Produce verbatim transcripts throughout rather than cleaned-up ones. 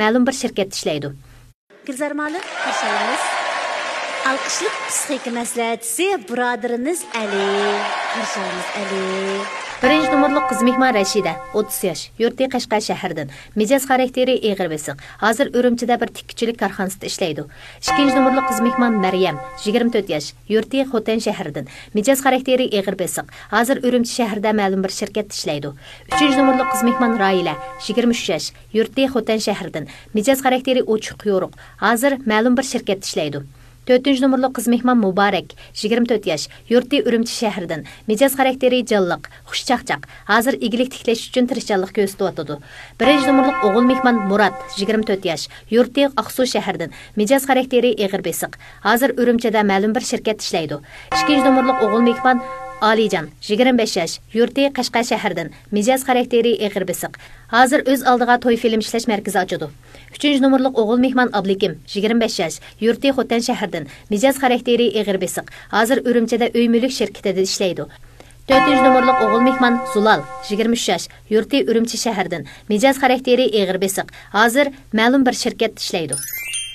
مەلۇم بىر شىركەتتە ئىشلەيدۇ. گۈلزار مۇئەللىم، قارشى ئالىمىز. ئالقىشلىق پسىخىكا مەسلىھەتچىسى بۇرادىرىمىز ئەلى. قارشى ئالىمىز، ئەلى. بىرىنچى نومۇرلۇق قىز مېھمان رەشىدە، ئوتتۇز ياش، يۇرتى قەشقەر شەھىرىدىن، مىجەز خاراكتېرى ئېغىر بېسىق، ھازىر ئۈرۈمچىدە بىر تىككۈچىلىك كارخانىسىدا ئىشلەيدۇ. ئىككىنچى نومۇرلۇق قىز مېھمان مەريەم، يىگىرمە تۆت ياش، يۇرتى خوتەن شەھىرىدىن، مىجەز خاراكتېرى ئېغىر بېسىق، ھازىر ئۈرۈمچى شەھىرىدە مەلۇم بىر شىركەتتە ئىشلەيدۇ. ئۈچىنچى نومۇرلۇق قىز مېھمان راھىلە، يىگىرمە ئۈچ ياش، يۇرتى خوتەن شەھىرىدىن، مىجەز خاراكتېرى ئوچۇق، يورۇق، ھازىر مەلۇم بىر شىركەتتە ئىشلەيدۇ. تۆتىنچى نومۇرلۇق قىز مېھمان مۇبارەك، يىگىرمە تۆت ياش، يۇرتى ئۈرۈمچى شەھىرىدىن، مىجەز خاراكتېرى جانلىق، خۇشچاقچاق، ھازىر ئىگىلىك تىكلەش ئۈچۈن تىرىشچانلىق كۆرسىتىۋاتىدۇ. بىرىنچى نومۇرلۇق ئوغۇل مېھمان مۇرات، يىگىرمە تۆت ياش، يۇرتى ئاقسۇ شەھىرىدىن، مىجەز خاراكتېرى ئېغىر بېسىق، ھازىر ئۈرۈمچىدە مەلۇم بىر شىركەتتە ئىشلەيدۇ. ئىككىنچى نومۇرلۇق ئوغۇل مېھمان ئالىجان، يىگىرمە بەش ياش، يۇرتى قەشقەر شەھىرىدىن، مىجەز خاراكتېرى ئېغىر بېسىق، ھازىر ئۆز ئالدىغا توي فىلىم ئىشلەش مەركىزى ئاچىدۇ. ئۈچىنچى نومۇرلۇق ئوغۇل مېھمان ئابلىكىم، يىگىرمە بەش ياش، يۇرتى خوتەن شەھىرىدىن، مىجەز خاراكتېرى ئېغىر بېسىق، ھازىر ئۈرۈمچىدە ئۆي مۈلۈك شىركىتىدە ئىشلەيدۇ. تۆتىنچى نومۇرلۇق ئوغۇل مېھمان زۇلال، يىگىرمە ئۈچ ياش، يۇرتى ئۈرۈمچى شەھىرىدىن، مىجەز خاراكتېرى ئېغىر بېسىق، ھازىر مەلۇم بىر شىركەتتە ئىشلەيدۇ.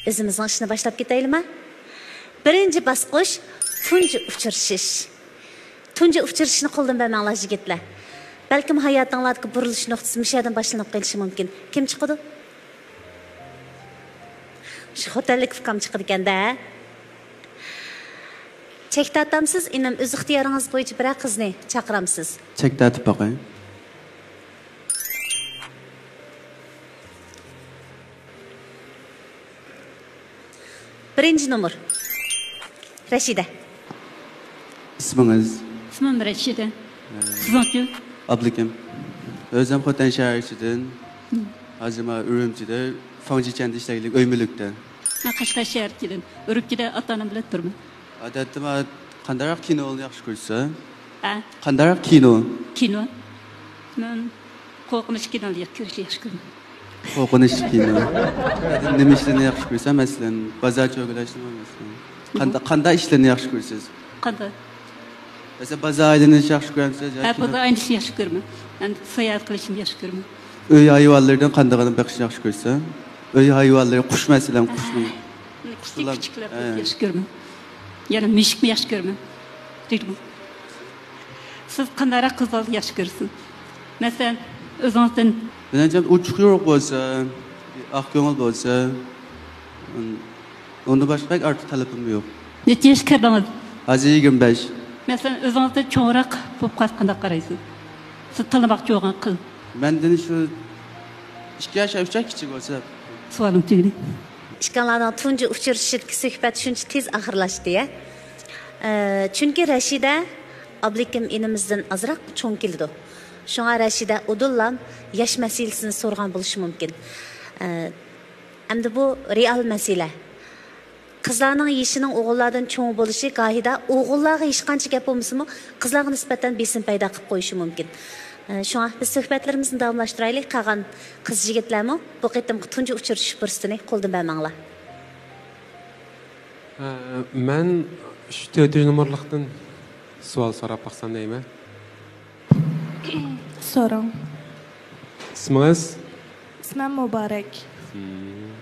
ئۆزىمىزنىڭ ئىشىنى باشلاپ كېتەيلىما؟ بىرىنچى باسقۇچ، تۇنجى ئۇچرىشىش. تۇنجى ئۇچرىشىشنى قولدىن بەرمەڭلار، يىگىتلەر. بەلكىم ھاياتىڭلاردىكى بۇرۇلۇش نۇقتىسى مۇشۇ يەردىن باشلىنىپ قېلىشى مۇمكىن. كىم چىقىدۇ؟ شۇ خوتەنلىك ئۇكام چىقىدىكەن-دە. چەك تارتامسىز، ئىنىم، ئۆز ئىختىيارىڭىز بويىچە بىرەر قىزنى چاقىرامسىز؟ چەك تارتىپ باقاي. بىرىنچى نومۇر. رەشىدە. ئىسمىڭىز؟ ئىسمىم رەشىدە. ھە. سىزنىڭچۇ؟ ئابلىكىم. ئۆزۈم خوتەن شەھەر ئىچىدىن. ھازىر مانا ئۈرۈمچىدە، فاڭجىچەندە ئىشلەيلىك، ئۆي مۈلۈكتە. مەن قەشقەر شەھىرىدىن. ئۈرۈمچىدە ئاتا-ئانام بىلەن تۇرىمەن. ئادەتتە مانا قانداقراق كىنونى ياخشى كۆرىسىز؟ ھە؟ قانداقراق كىنو؟ كىنو؟ مەن قورقۇنچ كىنولارنى ياخشى كۆرۈشنى ياخشى كۆرىمەن. قورقۇنچ كىنو. نېمە ئىشلارنى ياخشى كۆرىسەن، مەسىلەن، بازار چۆرگۈلەشنىمۇ، مەسىلەن؟ قانداق، قانداق ئىشلارنى ياخشى كۆرىسىز؟ قانداق؟ مەسىلەن، بازار ئايلىنىشنى ياخشى كۆرەمسىز ياكى؟ ھە، بازار ئايلىنىشنى ياخشى كۆرىمەن. ئەمدى ساياھەت قىلىشنى ياخشى كۆرىمەن. ئۆي ھايۋانلىرىدىن قاندىقىنى بېقىشنى ياخشى كۆرىسەن؟ ئۆي ھايۋانلىرى، قۇش، مەسىلەن، قۇشنى. كىچىك، كىچىكلەرنى ياخشى كۆرىمەن. يەنە مۈشۈكنى ياخشى كۆرىمەن. دېدىم. سىز قانداقراق قىزلارنى ياخشى كۆرىسىز؟ مەسىلەن، ئۆزىڭىزدىن. مېنىڭچە ئوچۇق يورۇق بولسا، ئاق كۆڭۈل بولسا، ئۇندىن باشقا بەك ئارتۇق تەلىپىم يوق. نەچچە ياشقا كىردىڭىز؟ ھازىر يىگىرمە بەش. مەسىلەن، ئۆزىڭىزدىن چوڭراق بولۇپ قالسا قانداق قارايسىز؟ سىز تاللىماقچى بولغان قىز. مەندىن شۇ ئىككى ياش، ئۈچ ياش كىچىك بولسا. سوئالىم تۈگىدى. ئىككىڭلارنىڭ تۇنجى ئۇچرىشىشىدىكى سۆھبەت شۇنچە تېز ئاخىرلاشتى، يا؟ ئە، چۈنكى رەشىدە ئابلىكىم ئىنىمىزدىن ئازراق چوڭ كېلىدۇ. شۇڭا رەشىدە ئۇدۇللام ياش مەسىلىسىنى سورىغان بولۇشى مۇمكىن. ئە، ئەمدى بۇ رېئال مەسىلە. قىزلارنىڭ يېشىنىڭ ئوغۇللاردىن چوڭ بولۇشى گاھىدا ئوغۇللارغا ھېچقانچە گەپ بولمىسىمۇ، قىزلارغا نىسبەتەن بېسىم پەيدا قىلىپ قويۇشى مۇمكىن. ئە، شۇڭا بىز سۆھبەتلىرىمىزنى داۋاملاشتۇرايلى. قالغان قىز يىگىتلەرمۇ بۇ قېتىمقى تۇنجى ئۇچرىشىش پۇرسىتىنى قولدىن بەرمەڭلار. ئە، مەن شۇ تۆتىنچى نومۇرلۇقتىن سوئال سوراپ باقسام دەيمەن. سوراڭ. ئىسمىڭىز؟ ئىسمىم مۇبارەك. مم.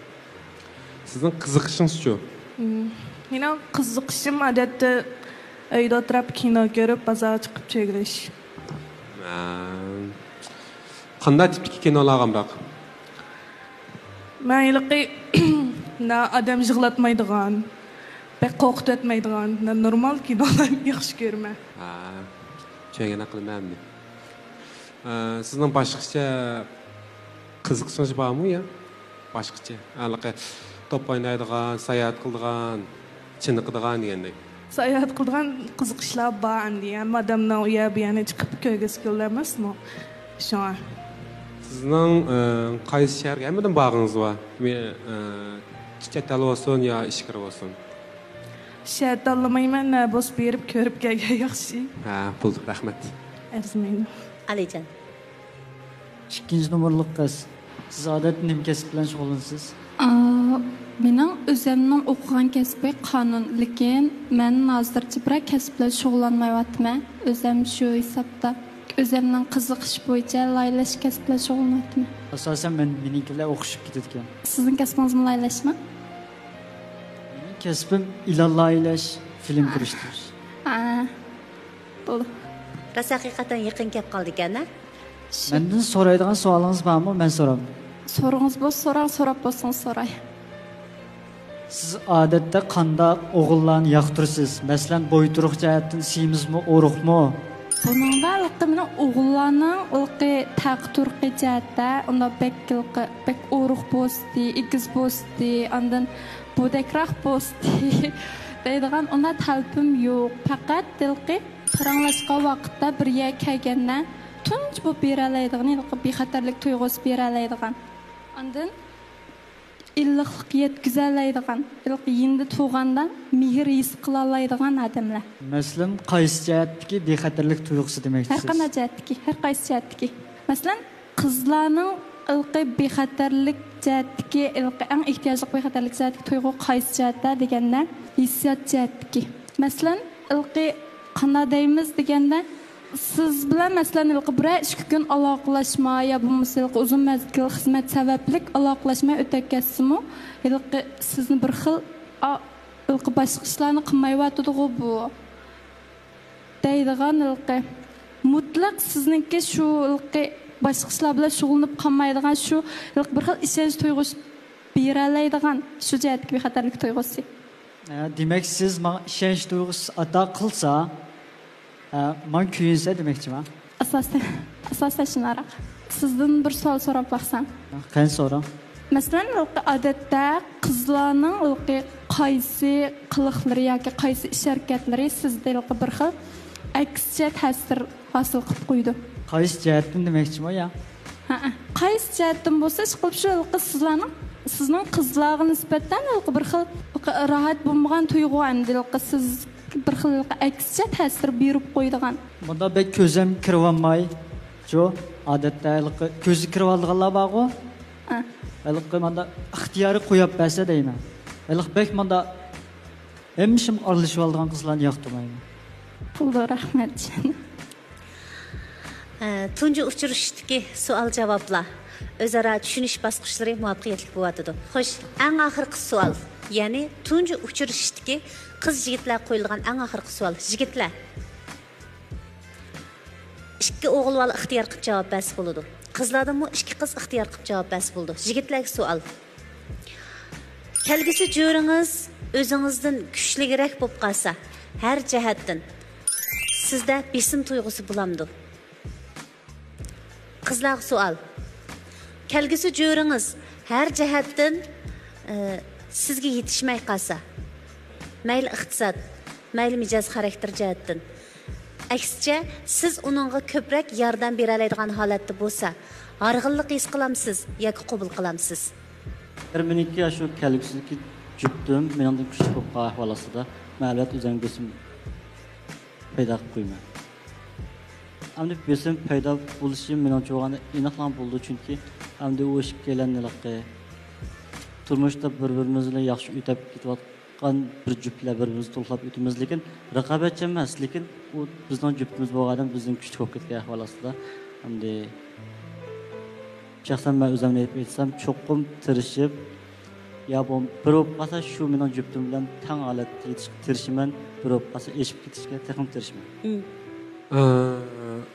سىزنىڭ قىزىقىشىڭىزچۇ؟ مم. مېنىڭ قىزىقىشىم ئادەتتە ئۆيدە ئولتۇرۇپ كىنو كۆرۈپ، بازارغا چىقىپ چۆگىلەش. مم. قانداق تىپتىكى كىنولارغا ئامراق؟ مەن ھېلىقى ئادەم يىغلاتمايدىغان، بەك قورقۇتۇۋەتمەيدىغان، نورمال كىنولارنى ياخشى كۆرىمەن. ھا، چۈشەنگەن قىلىمەن ئەمدى. ئە، سىزنىڭ باشقىچە قىزىقىشىڭىز بارمۇ يا؟ باشقىچە. ھېلىقى توپ ئوينايدىغان، ساياھەت قىلىدىغان، چېنىقىدىغان دېگەندەك. ساياھەت قىلىدىغان قىزىقىشلار بار ئەمدى. ھەممە ئادەمنىڭ ئۇ يەر بۇ يەرنى چىقىپ كۆرگۈسى كېلىدۇ ئەمەسمۇ؟ شۇڭا. سىزنىڭ، ئە، قايسى شەھەرگە ھەممىدىن بارغىڭىز بار؟ مە-، ئە، چەت ئەل بولسۇن يا ئىچكىرى بولسۇن؟ شەھەر تاللىمايمەن، نە بولسا بېرىپ كۆرۈپ كەلگەن ياخشى. ھە، بولدى، رەھمەت. ئەرزىمەيدۇ. ئالىجان. ئىككىنچى نومۇرلۇق قىز. سىز ئادەتتە نېمە كەسىپ بىلەن شۇغۇللىنىسىز؟ ئا، مېنىڭ ئۆزۈمنىڭ ئوقۇغان كەسپى قانۇن، لېكىن مەن ھازىرچە بىرەر كەسىپ بىلەن شۇغۇللانمايۋاتىمەن. ئۆزۈم شۇ ھېسابتا ئۆزۈمنىڭ قىزىقىش بويىچە لايىھەلەش كەسىپ بىلەن شۇغۇللىنىۋاتىمەن. ئاساسەن مەن، مېنىڭكى بىلەن ئوخشىشىپ كېتىدىكەن. سىزنىڭ كەسپىڭىزمۇ لايىھەلەشمۇ؟ مېنىڭ كەسپىم ئېلان لايىھەلەش، فىلىم كىرىشتۈرۈش. ھە، بولدى. راست ھەقىقەتەن يېقىن كەپ قالدىكەن ھە؟ مەندىن سورايدىغان سوئالىڭىز بارمۇ؟ مەن سورامدىم. سورىغىڭىز بولسا سوراڭ، سوراپ بولسىڭىز سوراي. سىز ئادەتتە قانداق ئوغۇللارنى ياقتۇرىسىز؟ مەسىلەن، بوي-تۇرۇق جەھەتتىن سېمىزمۇ، ئورۇقمۇ؟ بۇنىڭدا ھېلىقى مېنىڭ ئوغۇللارنىڭ ھېلىقى تەقى-تۇرقى جەھەتتە ئۇنداق بەك ھېلىقى بەك ئورۇق بولسىتى، ئېگىز بولسىتى، ئاندىن بودەكراق بولسىتى دەيدىغان ئۇنداق تەلىپىم يوق. پەقەت ھېلىقى پاراڭلاشقان ۋاقىتتا بىر يەرگە كەلگەندە تۇنجى بولۇپ بېرەلەيدىغىنى ھېلىقى بىخەتەرلىك تۇيغۇسى بېرەلەيدىغان. ئاندىن ئىللىقلىق يەتكۈزەلەيدىغان، ھېلىقى يېنىدا تۇرغاندا مېھىر ھېس قىلالايدىغان ئادەملەر. مەسىلەن، قايسى جەھەتتىكى بىخەتەرلىك تۇيغۇسى دېمەكچىسىز؟ ھەر قانداق جەھەتتىكى، ھەر قايسى جەھەتتىكى. مەسىلەن، قىزلارنىڭ ھېلىقى بىخەتەرلىك جەھەتتىكى، ھېلىقى ئەڭ ئېھتىياجلىق بىخەتەرلىك جەھەتتىكى تۇيغۇ قايسى جەھەتتە دېگەندە، ھېسسىيات جەھەتتىكى. مەسىلەن، ھېلىقى قانداق دەيمىز دېگەندە، سىز بىلەن، مەسىلەن، ھېلىقى بىرەر ئىككى كۈن ئالاقىلەشمەي يا بولمىسا ھېلىقى ئۇزۇن مەزگىل خىزمەت سەۋەبلىك ئالاقىلەشمەي ئۆتۈپ كەتسىمۇ، ھېلىقى سىزنى بىر خىل، ئا، ھېلىقى باشقا ئىشلارنى قىلمايۋاتىدىغۇ بۇ دەيدىغان ھېلىقى. مۇتلەق سىزنىڭكى شۇ ھېلىقى باشقا ئىشلار بىلەن شۇغۇللىنىپ قالمايدىغان شۇ ھېلىقى بىر خىل ئىشەنچ تۇيغۇسى بېرەلەيدىغان شۇ جەھەتتىكى بىخەتەرلىك تۇيغۇسى. ئە، دېمەك، سىز ماڭا ئىشەنچ تۇيغۇسى ئاتا قىلسا، ئە، ماڭا كۆيۈنسە دېمەكچىما؟ ئاساسەن، ئاساسەن شۇنداقراق. سىزدىن بىر سوئال سوراپ باقسام. قېنى، سوراڭ. مەسىلەن، ھېلىقى ئادەتتە قىزلارنىڭ ھېلىقى قايسى قىلىقلىرى ياكى قايسى ئىش ھەرىكەتلىرى سىزدە ھېلىقى بىر خىل ئەكسىچە تەسىر ھاسىل قىلىپ قويىدۇ؟ قايسى جەھەتتىن دېمەكچىما يا؟ ھەئە. قايسى جەھەتتىن بولسا، ئىشقىلىپ شۇ ھېلىقى سىزلارنىڭ، سىزنىڭ قىزلارغا نىسبەتەن ھېلىقى بىر خىل راھەت بولمىغان تۇيغۇ ئەمدى ھېلىقى سىز بىر خىل ھېلىقى ئەكسىچە تەسىر بېرىپ قويىدىغان. مۇنداق بەك كۆزەم كىرىۋالماي، شۇ ئادەتتە ھېلىقى كۆزى كىرىۋالىدىغانلار بارغۇ. ئە. ھېلىقى مانداق ئىختىيارىي قويۇپ بەرسە دەيمەن. ھېلىقى بەك مانداق ھەممە ئىشىمغا ئارىلىشىۋالىدىغان قىزلارنى ياقتۇرمايمەن. بولدى، رەھمەت. ھە، تۇنجى ئۇچرىشىشتىكى سوئال-جاۋابلار، ئۆزئارا چۈشىنىش باسقۇچلىرى مۇۋەپپەقىيەتلىك بولۇۋاتىدۇ. خوش، ئەڭ ئاخىرقى سوئال، يەنى تۇنجى ئۇچرىشىشتىكى قىز-يىگىتلەر قويۇلىدىغان ئەڭ ئاخىرقى سوئال. يىگىتلەر، ئىككى ئوغۇل بالا ئىختىيار قىلىپ جاۋاب بەرسە بولىدۇ. قىزلاردىنمۇ ئىككى قىز ئىختىيار قىلىپ جاۋاب بەرسە بولىدۇ. يىگىتلەرگە سوئال. كەلگۈسى جۆرىڭىز ئۆزىڭىزدىن كۈچلۈكرەك بولۇپ قالسا، ھەر جەھەتتىن سىزدە بېسىم تۇيغۇسى بولامدۇ؟ قىزلارغا سوئال. كەلگۈسى جۆرىڭىز ھەر جەھەتتىن، ئى، سىزگە يېتىشمەي قالسا، مەيلى ئىقتىساد، مەيلى مىجەز خاراكتېر جەھەتتىن، ئەكسىچە، سىز ئۇنىڭغا كۆپرەك ياردەم بېرەلەيدىغان ھالەتتە بولسا، ھارغىنلىق ھېس قىلامسىز ياكى قوبۇل قىلامسىز؟ ئەگەر مېنىڭكى ئاشۇ كەلگۈسىدىكى جۈپتۈم مېنىڭدىن كۈچلۈك بولۇپ قالغان ئەھۋال ئاستىدا، مەن ئەلۋەتتە ئۆزۈمگە بېسىم پەيدا قىلىپ قويىمەن. ئەمدى بېسىم پەيدا بولۇشى مېنىڭچە بولغاندا ئېنىقلا بولىدۇ، چۈنكى ئەمدى ئۇ ئىككىيلەننى ھېلىقى تۇرمۇشتا بىر-بىرىمىز بىلەن ياخشى ئۆتەپ كېتىۋاتقان بىر جۈپلەر، بىر-بىرىمىزنى تولۇقلاپ ئۆتىمىز، لېكىن رىقابەتچى ئەمەس، لېكىن ئۇ بىزنىڭ جۈپتىمىز بولغان ئادەم بىزدىن كۈچلۈك بولۇپ كەتكەن ئەھۋال ئاستىدا. ئەمدى شەخسەن مەن ئۆزۈمنى ئېلىپ ئېيتسام، چوقۇم تىرىشىپ، يا بولمىسا بىر بولۇپ قالسا، شۇ مېنىڭ جۈپتۈم بىلەن تەڭ ھالەتتە يېتىشكە تىرىشىمەن، بىر بولۇپ قالسا ئېشىپ كېتىشكە تېخىمۇ تىرىشىمەن. مم. ئە،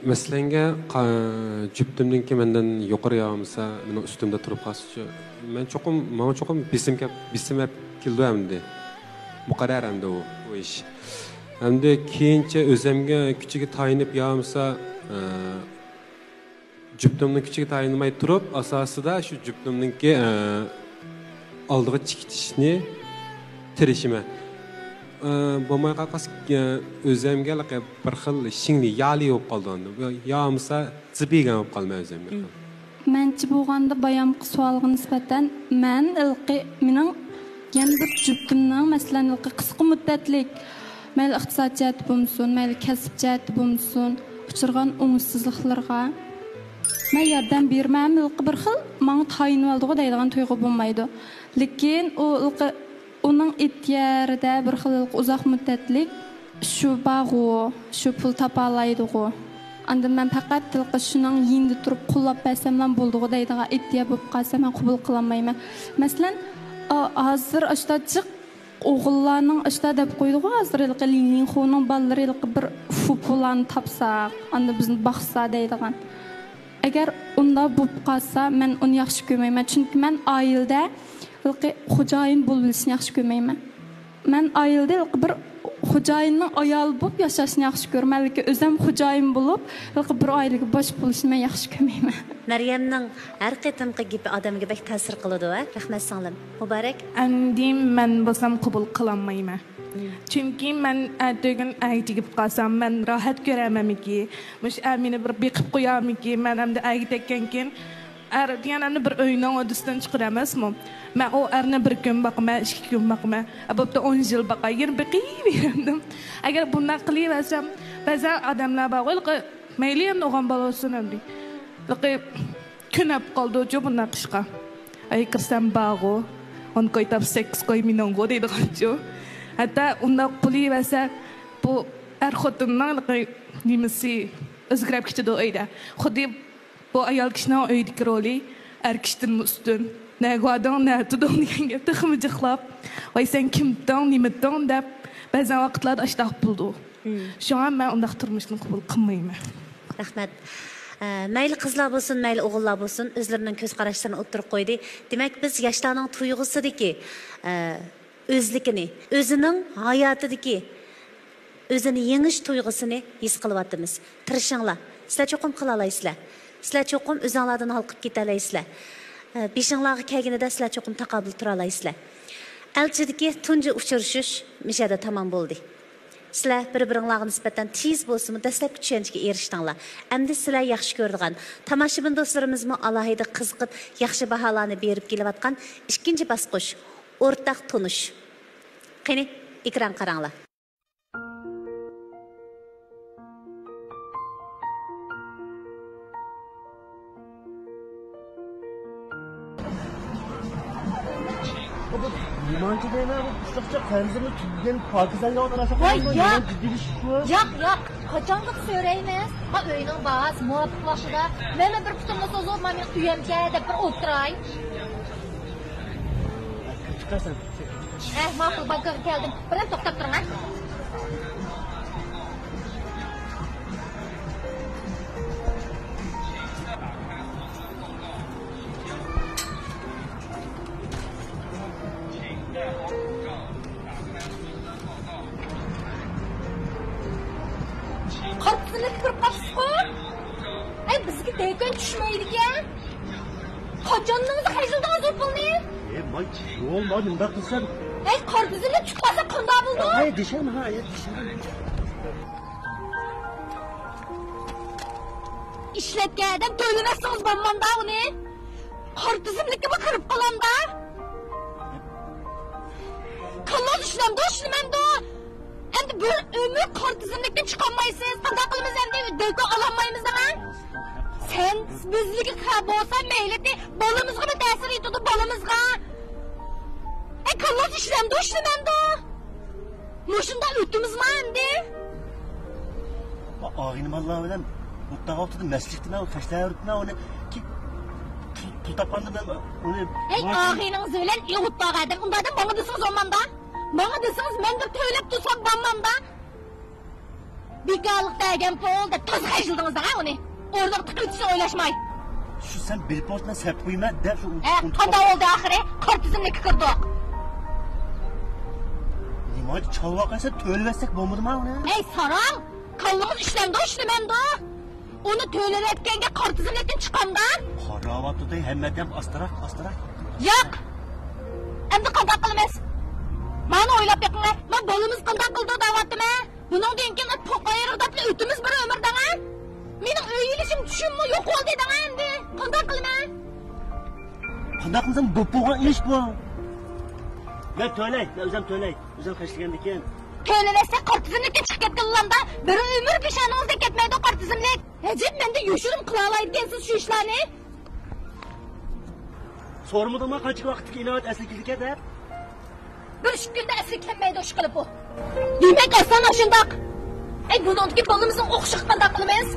مەسىلەنگە، قا-، جۈپتۈمنىڭكى مەندىن يۇقىرى يا بولمىسا مېنىڭ ئۈستۈمدە تۇرۇپ قالسىچۇ، مەن چوقۇم، ماڭا چوقۇم بېسىم كەپ، بېسىم ئەپ كېلىدۇ ئەمدى. مۇقەررەر ئەمدى ئۇ، ئۇ ئىش. ئەمدى كېيىنچە ئۆزەمگە كۈچىگە تايىنىپ يا بولمىسا، ئە، جۈپتۈمنىڭ كۈچىگە تايىنماي تۇرۇپ، ئاساسىدا شۇ جۈپتۈمنىڭكى، ئە، ئالدىغا چىقىشنى تىرىشىمەن. ئە، بولماي قالسا، ئە، ئۆزەمگە بىر خىل شىڭلى يالى بولۇپ قالىدۇ ئەمدى. يا بولمىسا زىبىگەن بولۇپ قالىمەن ئۆزەمگە. مم. مەنچە بولغاندا بايامقى سوئالغا نىسبەتەن مەن ھېلىقى مېنىڭ يەنە بىر جۈپتۈمنىڭ، مەسىلەن، ھېلىقى قىسقا مۇددەتلىك، مەيلى ئىقتىساد جەھەتتە بولمىسۇن، مەيلى كەسىپ جەھەتتە بولمىسۇن، ئۇچرىغان ئوڭۇشسىزلىقلىرىغا مەن ياردەم بېرىمەن، ھېلىقى بىر خىل ماڭا تايىنىۋالىدىغۇ دەيدىغان تۇيغۇ بولمايدۇ. لېكىن ئۇ ھېلىقى ئۇنىڭ ئىتتىيەرىدە بىر خىل ھېلىقى ئۇزاق مۇددەتلىك شۇ بارغۇ، شۇ پۇل تاپالايدىغۇ. ئاندىن مەن پەقەت ھېلىقى شۇنىڭ يېنىدا تۇرۇپ قوللاپ بەرسەملا بولىدىغۇ دەيدىغان ئىدىيە بولۇپ قالسا، مەن قوبۇل قىلالمايمەن. مەسىلەن، ئا، ھازىر ئاشتا جىق ئوغۇللارنىڭ ئاشتا دەپ قويىدىغۇ، ھازىر ھېلىقى لىن لىنخۇنىڭ بالىلىرى ھېلىقى بىر فۇپۇلارنى تاپساق، ئاندىن بىزنى باقسا دەيدىغان. ئەگەر ئۇنداق بولۇپ قالسا، مەن ئۇنى ياخشى كۆرمەيمەن. چۈنكى مەن ئائىلىدە ھېلىقى خوجايىن بولۇۋېلىشنى ياخشى كۆرمەيمەن. مەن ئائىلىدە ھېلىقى بىر خوجايىننىڭ ئايالى بولۇپ ياشاشنى ياخشى كۆرىمەن، لېكىن ئۆزۈم خوجايىن بولۇپ، ھېلىقى بىر ئائىلىگە باش بولۇشنى مەن ياخشى كۆرمەيمەن. مەريەمنىڭ ھەر قېتىمقى گېپى ئادەمگە بەك تەسىر قىلىدۇ، ھە؟ رەھمەت سىڭلىم. مۇبارەك. ئەمدى مەن بولسام قوبۇل قىلالمايمەن. مم. چۈنكى مەن ئەتىگۈن ئەگىچە كېلىپ قالسام، مەن راھەت كۆرەرمەنمىكى؟ مۇشۇ ئەر مېنى بىر بېقىپ قويارمىكى؟ مەن ئەمدى ئەگە تەگكەنكىن، ئەر دېگەن ئەمدى بىر ئۆينىڭ ھۆددىسىدىن چىقىدۇ ئەمەسمۇ؟ مەن ئۇ ئەرنى بىر كۈن باقىمەن، ئىككى كۈن باقىمەن، ئە، بوپتۇ، ئون يىل باقاي، يەنە بېقىۋېرەمدىم. ئەگەر بۇنداق قىلىۋەرسەم، بەزى ئادەملەر بارغۇ، ھېلىقى، مەيلى، ئەمدى ئوغان بالا بولسۇن ئەمدى. ھېلىقى كۆنۈپ قالدىچۇ بۇنداق ئىشقا. ئەي، كىرسەم بارغۇ، ئون كوي تاپ سەككىز كوي مېنىڭغۇ دەيدىغانچۇ. ھەتتا ئۇنداق بولۇۋەرسە، بۇ ئەر خوتۇننىڭ ھېلىقى نېمىسى ئۆزگىرىپ كېتىدۇ ئۆيدە. خۇددى بۇ ئايال كىشىنىڭ ئۆيدىكى رولى ئەر كىشىدىنمۇ ئۈستۈن. نەگە باردىڭ، نەدە تۇردۇڭ دېگەن گەپ تېخىمۇ جىقلاپ، ۋاي، سەن كىمتىڭ، نېمىتىڭ دەپ، بەزەن ۋاقىتلاردا ئاشتاق بولىدۇ. مم. شۇڭا مەن ئۇنداق تۇرمۇشنى قوبۇل قىلمايمەن. رەھمەت. ئە، مەيلى قىزلار بولسۇن، مەيلى ئوغۇللار بولسۇن، ئۆزلىرىنىڭ كۆز قاراشلىرىنى ئوتتۇرىغا قويدى. دېمەك، بىز ياشلارنىڭ تۇيغۇسىدىكى، ئە، ئۆزلۈكىنى، ئۆزىنىڭ ھاياتىدىكى ئۆزىنى يېڭىش تۇيغۇسىنى ھېس قىلىۋاتىمىز. تىرىشىڭلار. سىلەر چوقۇم قىلالايسىلەر. سىلەر چوقۇم ئۆزۈڭلاردىن ھالقىپ كېتەلەيسىلەر. ئە، بېشىڭلارغا كەلگىنىدە سىلەر چوقۇم تاقابىل تۇرالايسىلەر. ئەلچىدىكى تۇنجى ئۇچرىشىش مۇشۇ يەردە تامام بولدى. سىلەر بىر-بىرىڭلارغا نىسبەتەن تېز بولسىمۇ دەسلەپكى چۈشەنچىگە ئېرىشتىڭلار. ئەمدى سىلەر ياخشى كۆرىدىغان تاماشىبىن دوستلىرىمىزمۇ ئالاھىدە قىزىقىپ، ياخشى باھالارنى بېرىپ كېلىۋاتقان ئىككىنچى باسقۇچ، ئورتاق تونۇش. قېنى، ئېكران قاراڭلار. نېمانچە دەيمەن، بۇ پىششىقچە قەرزىمنى تۈگىگەن پاكىزەگە ئوتۇراشقا ۋاي، قويماي، ياق. نېمانچە جىددىيلىشىپ شۇ؟ ياق، ياق، قاچانلىق سۆرەيمىز. ما ئۆينىڭ باھاسى مۇۋاپىق ۋاقتىدا، مەنمۇ بىر پۇتۇمنى سوزۇپ، ما مېنىڭ ئۆيەمچە دەپ بىر ئولتۇراي. كىرىپ چىقارسەن. ئە، ماقۇل، بانكىغا كەلدىم. بىرەم توختاپ تۇرۇڭ، ھە. قارا تىزىملىككە كىرىپ قاپسىزغۇ؟ ئەي، بىزگە دەيكەن چۈشمەيدىكەن. قاچاندىڭىز خەجلىدىڭىز ئۇ پۇلنى؟ ئەي، ماي، يول، ماي، مۇنداق قىلسام. ئەي، قارا تىزىملىك چۈشۈپ قالسا قانداق بولىدۇ؟ ئەي، دېسەم، ھا، ئەي، دېسەم. ئىشلەتكەن ئادەم تۆلىمەسسىڭىز بولمامدا ئۇنى. قارا تىزىملىككىمۇ كىرىپ قالامدا. كاللاڭ ئىشلەمدۇ، ئىشلىمەمدۇ؟ ئەمدى بىر ئۆمۈر قارا تىزىملىكتىن چىقالمايسىز. قانداق قىلىمىز ئەمدى؟ دەيكۇ ئالالمايمىز دەڭە. سەن بىزلىككە بولسا مەيلىتى بالىمىزغىمۇ تەسىر يېتىدۇ، بالىمىزغا. ئەي، كاللاڭ ئىشلەمدۇ، ئىشلىمەمدۇ؟ مۇشۇنداق ئۆتىمىزما ئەمدى؟ ئاغىنىماللار بىلەن ئوتتاق ۋاقتىدا مەستلىكتە مەن خەجلەۋېرىپتىمەن ئۇنى. كېيىن پۇل، پۇل تاپقاندا مەن ئۇنى ھەي، ئاغىنىڭىز بىلەن ئوتتاق ئادەم ئۇنداق دەپ ماڭا دېسىڭىز بولمامدا؟ ماڭا دېسىڭىز مەن بىر تۆلەپ تۇرسام بولمامدا؟ بىكارلىق دېگەن پۇل دەپ تازا خەجلىدىڭىز دەڭە ئۇنى. ئورنىغا تىقىۋېتىشنى ئويلاشماي. شۇ سەن بىلىپ بولسا مەن سەپ قويىمەن دەپ شۇ ھە، ئۇنتۇپ قانداق قاپتۇ. بولدى ئاخىرى؟ قارا تىزىملىككە كىردۇق. نېمانچە چالۋاق قىلسا تۆلىۋەتسەك بولمىدىما ئۇنى؟ ئەي ساراڭ، كاللىڭىز ئىشلەمدۇ، ئىشلىمەمدۇ؟ ئۇنى تۆلىۋەتكەنگە قارا تىزىملىكتىن چىقامدا؟ قاراۋاتىدۇ ھەممە ئادەم ئاستىراق، ئاستىراق. ياق! ئەمدى قانداق قىلىمىز؟ مانا ئويلاپ بېقىڭە، ما بالىمىز قانداق قىلىدۇ دەۋاتىمەن. بۇنىڭدىن كېيىن پوق ئايرىق دەپلا ئۆتىمىز بىر ئۆمۈر دەڭە. مېنىڭ ئۆي ئېلىشىم چۈشۈممۇ يوق بولدى دەڭە ئەمدى. قانداق قىلىمەن؟ قانداق قىلسام بوپ بولغان ئىش بۇ. مەن تۆلەي، مەن ئۆزۈم تۆلەي. ئۆزۈم خەجلىگەندىكىن. تۆلىمەسسەك قارا تىزىملىكتىن چىقىپ كەتكىنىلا بىر ئۆمۈر پېشانىڭىزدىن كەتمەيدۇ قارا تىزىملىك. ئەجەب مەندىن يوشۇرۇن قىلالايدىكەنسىز شۇ ئىشلارنى. سورىمىدىڭما قانچە ۋاقىتتىكى ئىناۋەت ئەسلىگە كېلىدىكەن دەپ؟ بىر ئىككى كۈندە ئەسلىگە كەلمەيدۇ ئىشقىلىپ ئۇ. دېمەك ئاسان ئاشۇنداق. ئەي بۇنىڭدىكى بالىمىزنىڭ ئوقۇشىغا قانداق قىلىمىز؟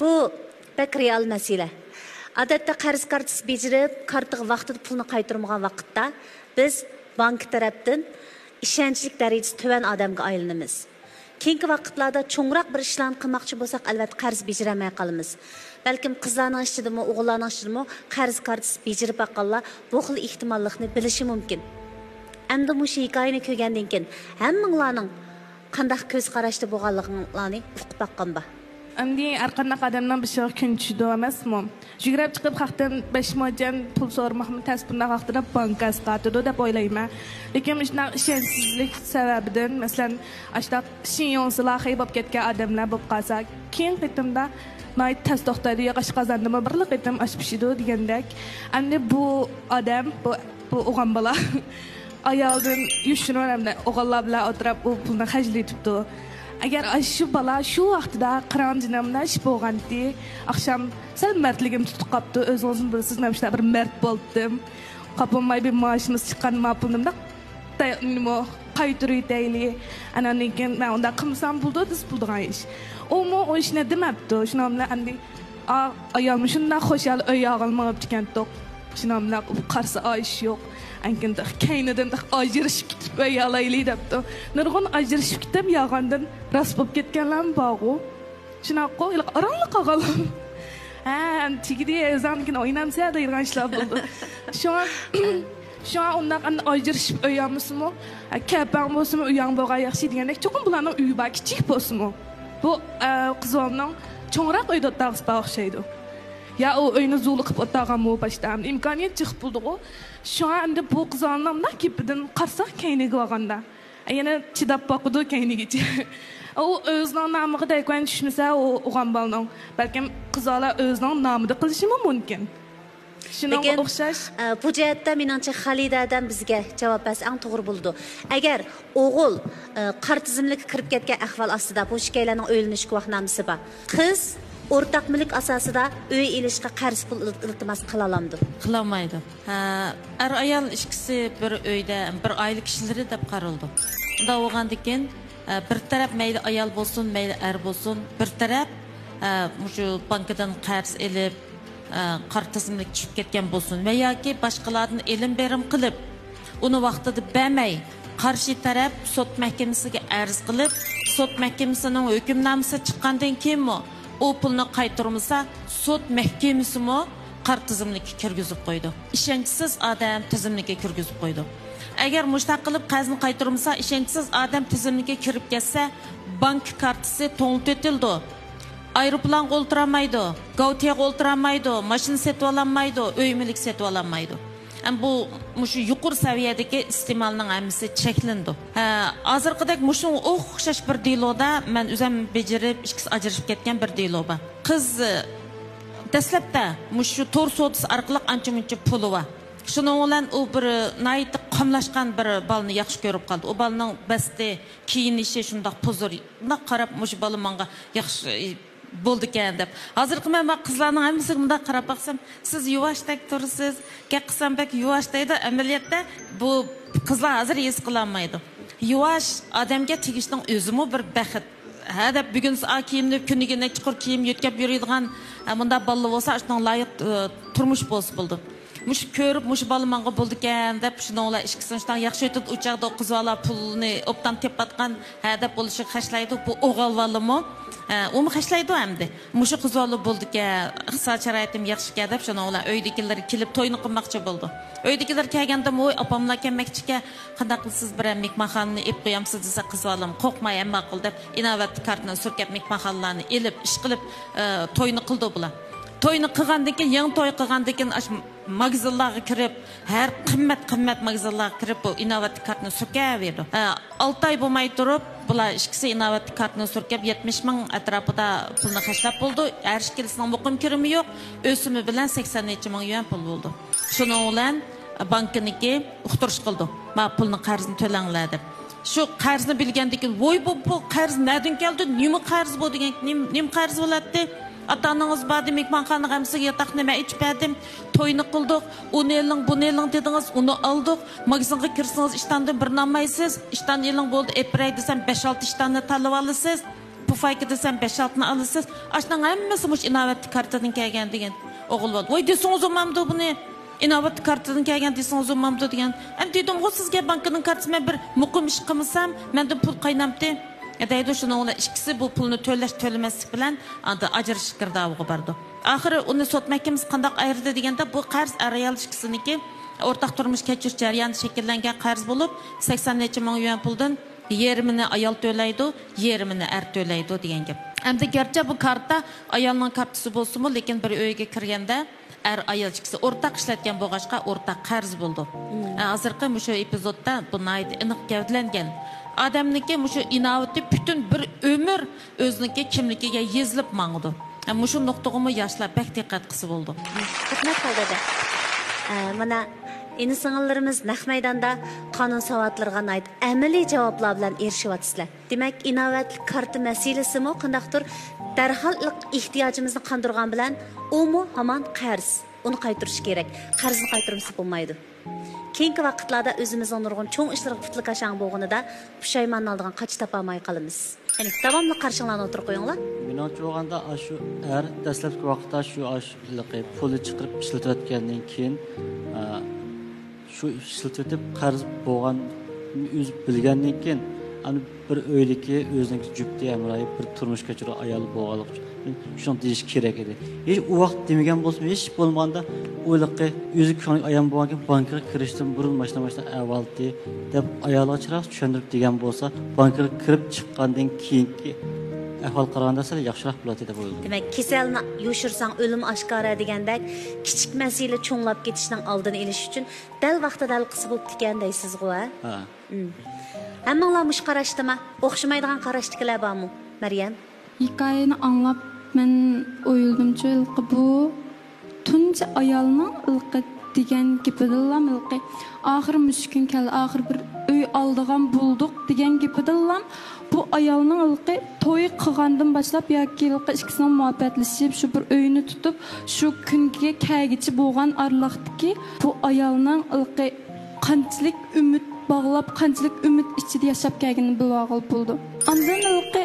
بۇ بەك رېئال مەسىلە. ئادەتتە قەرز كارتىسى بېجىرىپ، كارتىغا ۋاقتىدا پۇلنى قايتۇرمىغان ۋاقىتتا، بىز بانكا تەرەپتىن ئىشەنچلىك دەرىجىسى تۆۋەن ئادەمگە ئايلىنىمىز. كېيىنكى ۋاقىتلاردا چوڭراق بىر ئىشلارنى قىلماقچى بولساق، ئەلۋەتتە قەرز بېجىرەلمەي قالىمىز. بەلكىم قىزلارنىڭ ئىچىدىمۇ، ئوغۇللارنىڭ ئىچىدىمۇ قەرز كارتىسى بېجىرىپ باققانلار بۇ خىل ئېھتىماللىقنى بىلىشى مۇمكىن. ئەمدى مۇشۇ ھېكايىنى كۆرگەندىن كېيىن، ھەممىڭلارنىڭ قانداق كۆز قاراشتا بولغانلىقىڭلارنى ئۇقۇپ باققان بار. ئەمدى ھەر قانداق ئادەمنىڭ بېشىغا كۈن چۈشىدۇ ئەمەسمۇ؟ يۈگۈرۈپ چىقىپ خەقتىن بەش مو جەن پۇل سورىماقمۇ تەس، بۇنداق ۋاقىتتا بانكا ئەسقاتىدۇ دەپ ئويلايمەن. لېكىن مۇشۇنداق ئىشەنچسىزلىك سەۋەبىدىن، مەسىلەن، ئاشۇنداق شىنيوڭسىلاخەي بولۇپ كەتكەن ئادەملەر بولۇپ قالسا، كېيىن قېتىمدا ناھايىتى تەس توختايدۇ، ياق ئاشقازاندىمۇ بىرلا قېتىم ئاش پىشىدۇ دېگەندەك. ئەمدى بۇ ئادەم، بۇ، بۇ ئوغان بالا ئايالدىن يوشۇرۇن ھەمدە ئوغۇللار بىلەن ئولتۇرۇپ ئۇ پۇلنى خەجلىتىپتۇ. ئەگەر ئاشۇ بالا شۇ ۋاقتىدا قاراڭ جېنىم بىلەن ئىش بولغانتى، ئاخشام سەل مەردلىكىم تۇتۇپ قاپتۇ، ئۆزىڭىزمۇ بىلىسىز، مەن شۇنداق بىر مەرد بولدۇم. قاپالماي بىر مائاشىمىز چىققان، ما پۇلنى مۇنداق تە-، نېمە، قايتۇرۇۋېتەيلى. ئاناندىن كېيىن مەن ئۇنداق قىلمىسام بولىدۇ دېسە بولىدىغان ئىش. ئۇمۇ ئۇ ئىشنى دېمەپتۇ. شۇنىڭ بىلەن ئەمدى ئا-، ئايالمۇ شۇنداق خۇشال ئۆي ئالغىلى مېڭىپتىكەنتۇق. شۇنىڭ بىلەن ئۇ قارىسا ئايىش يوق. ئەنكىن تېخى كەينىدىن تېخى ئاجرىشىپ كېتىپ ئۆي ئالايلى دەپتۇ. نۇرغۇن ئاجرىشىپ كېتىپ يالغاندىن راست بولۇپ كەتكەنلەرمۇ بارغۇ. شۇنداققۇ، ھېلىقى ئارانلا قالغانلار. ھە، تېگىدى ئۆزۈڭدىن كېيىن ئوينامسەن دەيدىغان ئىشلار بولىدۇ. شۇڭا، شۇڭا ئۇنداق ئەمدى ئاجرىشىپ ئۆي ئالمىسىمۇ، ھە، كەپەڭ بولسىمۇ ئۆيۈڭ بولغان ياخشى دېگەندەك، چوقۇم بۇلارنىڭ ئۆيى بار، كىچىك بولسىمۇ. بۇ، ئە، قىز بالىنىڭ چوڭراق ئۆيدە ئولتۇرغۇسى بار ئوخشايدۇ. يا ئۇ ئۆينى زۇۋلىقىپ ئولتۇرغانمۇ باشتا، ئىمكانىيەت جىق بولدىغۇ. شۇڭا ئەمدى بۇ قىز بالىنىڭ مۇنداق گېپىدىن قارىساق كەينىگە بارغاندا، يەنە چىداپ باقىدۇ كەينىگىچە. ئۇ ئۆزىنىڭ نامىغا دەيكەن چۈشمىسە، ئۇ ئوغان بالىنىڭ، بەلكىم قىز بالا ئۆزىنىڭ نامىدا قىلىشىمۇ مۇمكىن. شۇنىڭغا لېكىن، ئوخشاش. ئە، بۇ جەھەتتە مېنىڭچە خالىدەدىن بىزگە جاۋاب بەرسە ئەڭ توغرا بولىدۇ. ئەگەر ئوغۇل، ئە، قارا تىزىملىككە كىرىپ كەتكەن ئەھۋال ئاستىدا، بۇ ئىككىيلەننىڭ ئۆيلىنىش گۇۋاھنامىسى بار. قىز ئورتاق مۈلۈك ئاساسىدا ئۆي ئېلىشقا قەرز پۇل ئىل-، ئىلتىماس قىلالامدۇ؟ قىلالمايدۇ. ھە، ئەر-ئايال ئىككىسى بىر ئۆيدە، بىر ئائىلە كىشىلىرى دەپ قارىلىدۇ. ئۇنداق بولغاندىكىن، ھە، بىر تەرەپ مەيلى ئايال بولسۇن، مەيلى ئەر بولسۇن، بىر تەرەپ، ھە، مۇشۇ بانكىدىن قەرز ئېلىپ، ھە، قارا تىزىملىك چۈشۈپ كەتكەن بولسۇن ۋە ياكى باشقىلاردىن ئېلىم بېرىم قىلىپ، ئۇنى ۋاقتىدا بەرمەي، قارشى تەرەپ سوت مەھكىمىسىگە ئەرز قىلىپ، سوت مەھكىمىسىنىڭ ھۆكۈمنامىسى چىققاندىن كېيىنمۇ ئۇ پۇلنى قايتۇرمىسا، سوت مەھكىمىسىمۇ قارا تىزىملىككە كىرگۈزۈپ قويىدۇ. ئىشەنچسىز ئادەم تىزىملىككە كىرگۈزۈپ قويىدۇ. ئەگەر مۇشۇنداق قىلىپ قەرزنى قايتۇرمىسا، ئىشەنچسىز ئادەم تىزىملىككە كىرىپ كەتسە، بانكا كارتىسى توڭلىتىۋېتىلىدۇ. ئايروپىلانغا ئولتۇرالمايدۇ، گاۋتىيەگە ئولتۇرالمايدۇ، ماشىنا سېتىۋالالمايدۇ، ئۆي مۈلۈك سېتىۋالالمايدۇ. ئەم، بۇ، مۇشۇ يۇقىرى سەۋىيەدىكى ئىستېمالنىڭ ھەممىسى چەكلىنىدۇ. ھە، ھازىرقىدەك مۇشۇنىڭغا ئوخشاش بىر دېلودا مەن ئۆزۈم بېجىرىپ، ئىككىسى ئاجرىشىپ كەتكەن بىر دېلو بار. قىز، ئە، دەسلەپتە مۇشۇ تور سودىسى ئارقىلىق ئانچە-مۇنچە پۇلى بار. شۇنىڭ بىلەن ئۇ بىر، ئە، ناھايىتى قاملاشقان بىر بالىنى ياخشى كۆرۈپ قالدى. ئۇ بالىنىڭ بەستى، كىيىنىشى شۇنداق پۇزۇر، شۇنداق قاراپ، مۇشۇ بالا ماڭا ياخشى، ئە، بولىدىكەن دەپ. ھازىرقى مەن بار قىزلارنىڭ ھەممىسىگە مۇنداق قاراپ باقسام، سىز يۇۋاشتەك تۇرىسىز، گەپ قىلسام بەك يۇۋاش دەيدۇ. ئەمەلىيەتتە بۇ قىزلار ھازىر ھېس قىلالمايدۇ. يۇۋاش ئادەمگە تېگىشنىڭ ئۆزىمۇ بىر بەخت. ھە دەپ بۈگۈن سا كىيىمنى كۈنىگە نەچچە قۇر كىيىم يۆتكەپ يۈرىدىغان، ھە، مۇنداق بالىلار بولسا، شۇنىڭ لايىق، ئە، تۇرمۇش بولسا بولىدۇ. مۇشۇ كۆرۈپ، مۇشۇ بالا ماڭا بولىدىكەن دەپ، شۇنىڭ بىلەن ئىككىسىنى شۇنداق ياخشى ئۆتىدۇ. ئۇ چاغدا ئۇ قىز بالا پۇلنى ئوبدان تېپىۋاتقان، ھە دەپ بولۇشىغا خەجلەيدۇ. بۇ ئوغۇل بالىمۇ، ھە، ئۇمۇ خەجلەيدۇ ئەمدى. مۇشۇ قىز بالا بولىدىكەن، ئىقتىساد شارائىتىم ياخشىكەن دەپ، شۇنىڭ بىلەن ئۆيدىكىلەر كېلىپ توينى قىلماقچى بولىدۇ. ئۆيدىكىلەر كەلگەندىمۇ، ۋوي، ئاپاملار كەلمەكچىكەن، قانداق قىلىسىز، بىرەر مېھمانخانىنى ئېلىپ قويامسىز دېسە، قىز بالام، قورقماي، ھەممە ئاقىل دەپ، ئىناۋەتلىك كارتىنى سۈركەپ، مېھمانخانىلارنى ئېلىپ، ئىش قىلىپ، ئە، توينى قىلدى بۇلار. توينى قىلغاندىن كېيىن، يېڭى توي قىلغاندىن كېيىن، ئاشۇ ماگىزىنلارغا كىرىپ، ھەر قىممەت، قىممەت ماگىزىنلارغا كىرىپ، بۇ ئىناۋەتلىك كارتىنى سۈركەۋېرىدۇ. ئە، ئالتە ئاي بولماي تۇرۇپ، بۇلار ئىككىسى ئىناۋەتلىك كارتىنى سۈركەپ، يەتمىش مىڭ ئەتراپىدا پۇلنى خەجلەپ بولدى. ھەر ئىككىلىسىنىڭ مۇقىم كىرىمى يوق، ئۆسۈمى بىلەن سەكسەن نەچچە مىڭ يۈەن پۇل بولدى. شۇنىڭ بىلەن بانكىنىڭكى ئۇقتۇرۇش قىلدى، ما پۇلنى، قەرزنى تۆلەڭلار دەپ. شۇ قەرزنى بىلگەندىن كېيىن، ۋوي، بۇ، بۇ قەرز نەدىن كەلدى؟ نېمە قەرز بۇ دېگەن، نېمە، نېمە قەرز بولاتتى؟ ئاتا ئانىڭىز باردى، مېھمانخانىغا ھەممىسىگە ياتاقنى مەن ئېچىپ بەردىم، توينى قىلدۇق، ئۇنى ئېلىڭ، بۇنى ئېلىڭ دېدىڭىز، ئۇنى ئالدۇق، ماگىزىنغا كىرسىڭىز، ئىشتاندىن بىرنى ئالمايسىز، ئىشتاننى ئېلىڭ، بولدى، ئېلىپ بېرەي دېسەم، بەش-ئالتە ئىشتاننى تاللىۋالىسىز. پۇفايكا دېسەم، بەش-ئالتىنى ئالىسىز. ئاشۇنىڭ ھەممىسى مۇشۇ ئىناۋەتلىك كارتىدىن كەلگەن دېگەن. ئوغۇل بالا، ۋاي دېسىڭىز بولمامدۇ بۇنى؟ ئىناۋەتلىك كارتىدىن كەلگەن دېسىڭىز بولمامدۇ دېگەن. ئەمدى دېدىمغۇ سىزگە، بانكىنىڭ كارتىسى، مەن بىر مۇقىم ئىش قىلمىسام، مەندىن پۇل قاينامتى دەيدۇ. شۇنىڭ بىلەن ئىككىسى بۇ پۇلنى تۆلەش، تۆلىمەسلىك بىلەن ئاندىن ئاجرىشىش گىردابىغا بارىدۇ. ئاخىرى ئۇنى سوت مەھكىمىسى قانداق ئايرىدى دېگەندە، بۇ قەرز ئەر-ئايال ئىككىسىنىڭكى ئورتاق تۇرمۇش كەچۈرۈش جەريانىدا شەكىللەنگەن قەرز بولۇپ، سەكسەن نەچچە مىڭ يۈەن پۇلدىن يېرىمىنى ئايال تۆلەيدۇ، يېرىمىنى ئەر تۆلەيدۇ دېگەن گەپ. ئەمدى گەرچە بۇ كارتا ئايالنىڭ كارتىسى بولسىمۇ، لېكىن بىر ئۆيگە كىرگەندە ئەر-ئايال ئىككىسى ئورتاق ئىشلەتكەن بولغاچقا، ئورتاق قەرز بولىدۇ. ھە، ھازىرقى مۇشۇ ئېپىزودتا بۇ ناھايىتى ئېنىق گەۋدىلەنگەن. ئادەمنىڭكى مۇشۇ ئىناۋىتى پۈتۈن بىر ئۆمۈر ئۆزىنىڭكى كىملىكىگە يېزىلىپ ماڭىدۇ. ھە، مۇشۇ نۇقتىغىمۇ ياشلار بەك دىققەت قىلسا بولىدۇ. رەھمەت، قالدى. ئە، مانا، ئىنى-سىڭىللىرىمىز نەق مەيداندا قانۇن ساۋاتلىرىغا ناھايىتى ئەمەلىي جاۋابلار بىلەن ئېرىشىۋاتىسىلەر. دېمەك، ئىناۋەتلىك كارتا مەسىلىسىمۇ قانداقتۇر دەرھال ئېھتىياجىمىزنى قاندۇرغان بىلەن، ئۇمۇ ھامان قەرز. ئۇنى قايتۇرۇش كېرەك. قەرزنى قايتۇرمىسا بولمايدۇ. كېيىنكى ۋاقىتلاردا ئۆزىمىزنىڭ نۇرغۇن چوڭ ئىشلىرىغا پۇتلىكاشاڭ بولغىنىدا پۇشايمانلىنىدىغان قاچا تاپالماي قالىمىز. يەنى داۋاملىق قارشىڭلارنى ئوتتۇرىغا قويۇڭلار. مېنىڭچە بولغاندا، ئاشۇ ئەر دەسلەپكى ۋاقىتتا شۇ ئاشۇ ھېلىقى پۇلنى چىقىرىپ ئىشلىتىۋەتكەندىن كېيىن، ئا، شۇ ئىشلىتىۋېتىپ قەرز بولغان ئۆزى بىلگەندىن كېيىن، ئەنە بىر ئۆيدىكى ئۆزىنىڭكى جۈپتى ھەمراھى بىر تۇرمۇش كەچۈرگەن ئايال بولغانلىقى ئۈچۈن شۇنى دېيىش كېرەك ئىدى. ھېچ ئۇ ۋاقىت دېمىگەن بولسىمۇ، ھېچ بولمىغاندا ئۇ ھېلىقى ئۆزى كۆڭلىگە ئايان بولغاندىكىن بانكىغا كىرىشتىن بۇرۇن ماشىنا ماشىنا ئەھۋالىتى دەپ ئايالىغا چىرايلىق چۈشەندۈرۈپ دېگەن بولسا، بانكىغا كىرىپ چىققاندىن كېيىنكى ئەھۋال قارىغاندا سەل ياخشىراق بولاتتى دەپ ئويلىدىم. دېمەك، كېسەلنى يوشۇرساڭ ئۆلۈم ئاشكارا دېگەندەك، كىچىك مەسىلە چوڭلاپ كېتىشنىڭ ئالدىنى ئېلىش ئۈچۈن دەل ۋاقتىدا ھەل قىلسا بوپتىكەن دەيسىزغۇ، ھە؟ ھە. ھەممىڭلار مۇشۇ قاراشتىما؟ ئوخشىمايدىغان قاراشتىكىلەر بارمۇ، مەريەم؟ ھېكايىنى ئاڭلاپ مەن ئويلىدىمچۇ، ھېلىقى بۇ تۇنجى ئايالنىڭ ھېلىقى دېگەن گېپىدىنلا ھېلىقى ئاخىرى مۇشۇ كۈن كەلدى، ئاخىرى بىر ئۆي ئالىدىغان بولدۇق دېگەن گېپىدىنلا بۇ ئايالنىڭ ھېلىقى توي قىلغاندىن باشلاپ ياكى ھېلىقى ئىككىسىنىڭ مۇھەببەتلىشىپ شۇ بىر ئۆينى تۇتۇپ شۇ كۈنگە كەلگۈچە بولغان ئارىلىقتىكى بۇ ئايالنىڭ ھېلىقى قانچىلىك ئۈمىد باغلاپ، قانچىلىك ئۈمىد ئىچىدە ياشاپ كەلگىنىنى بىلىۋالغىلى بولىدۇ. ئاندىن ھېلىقى،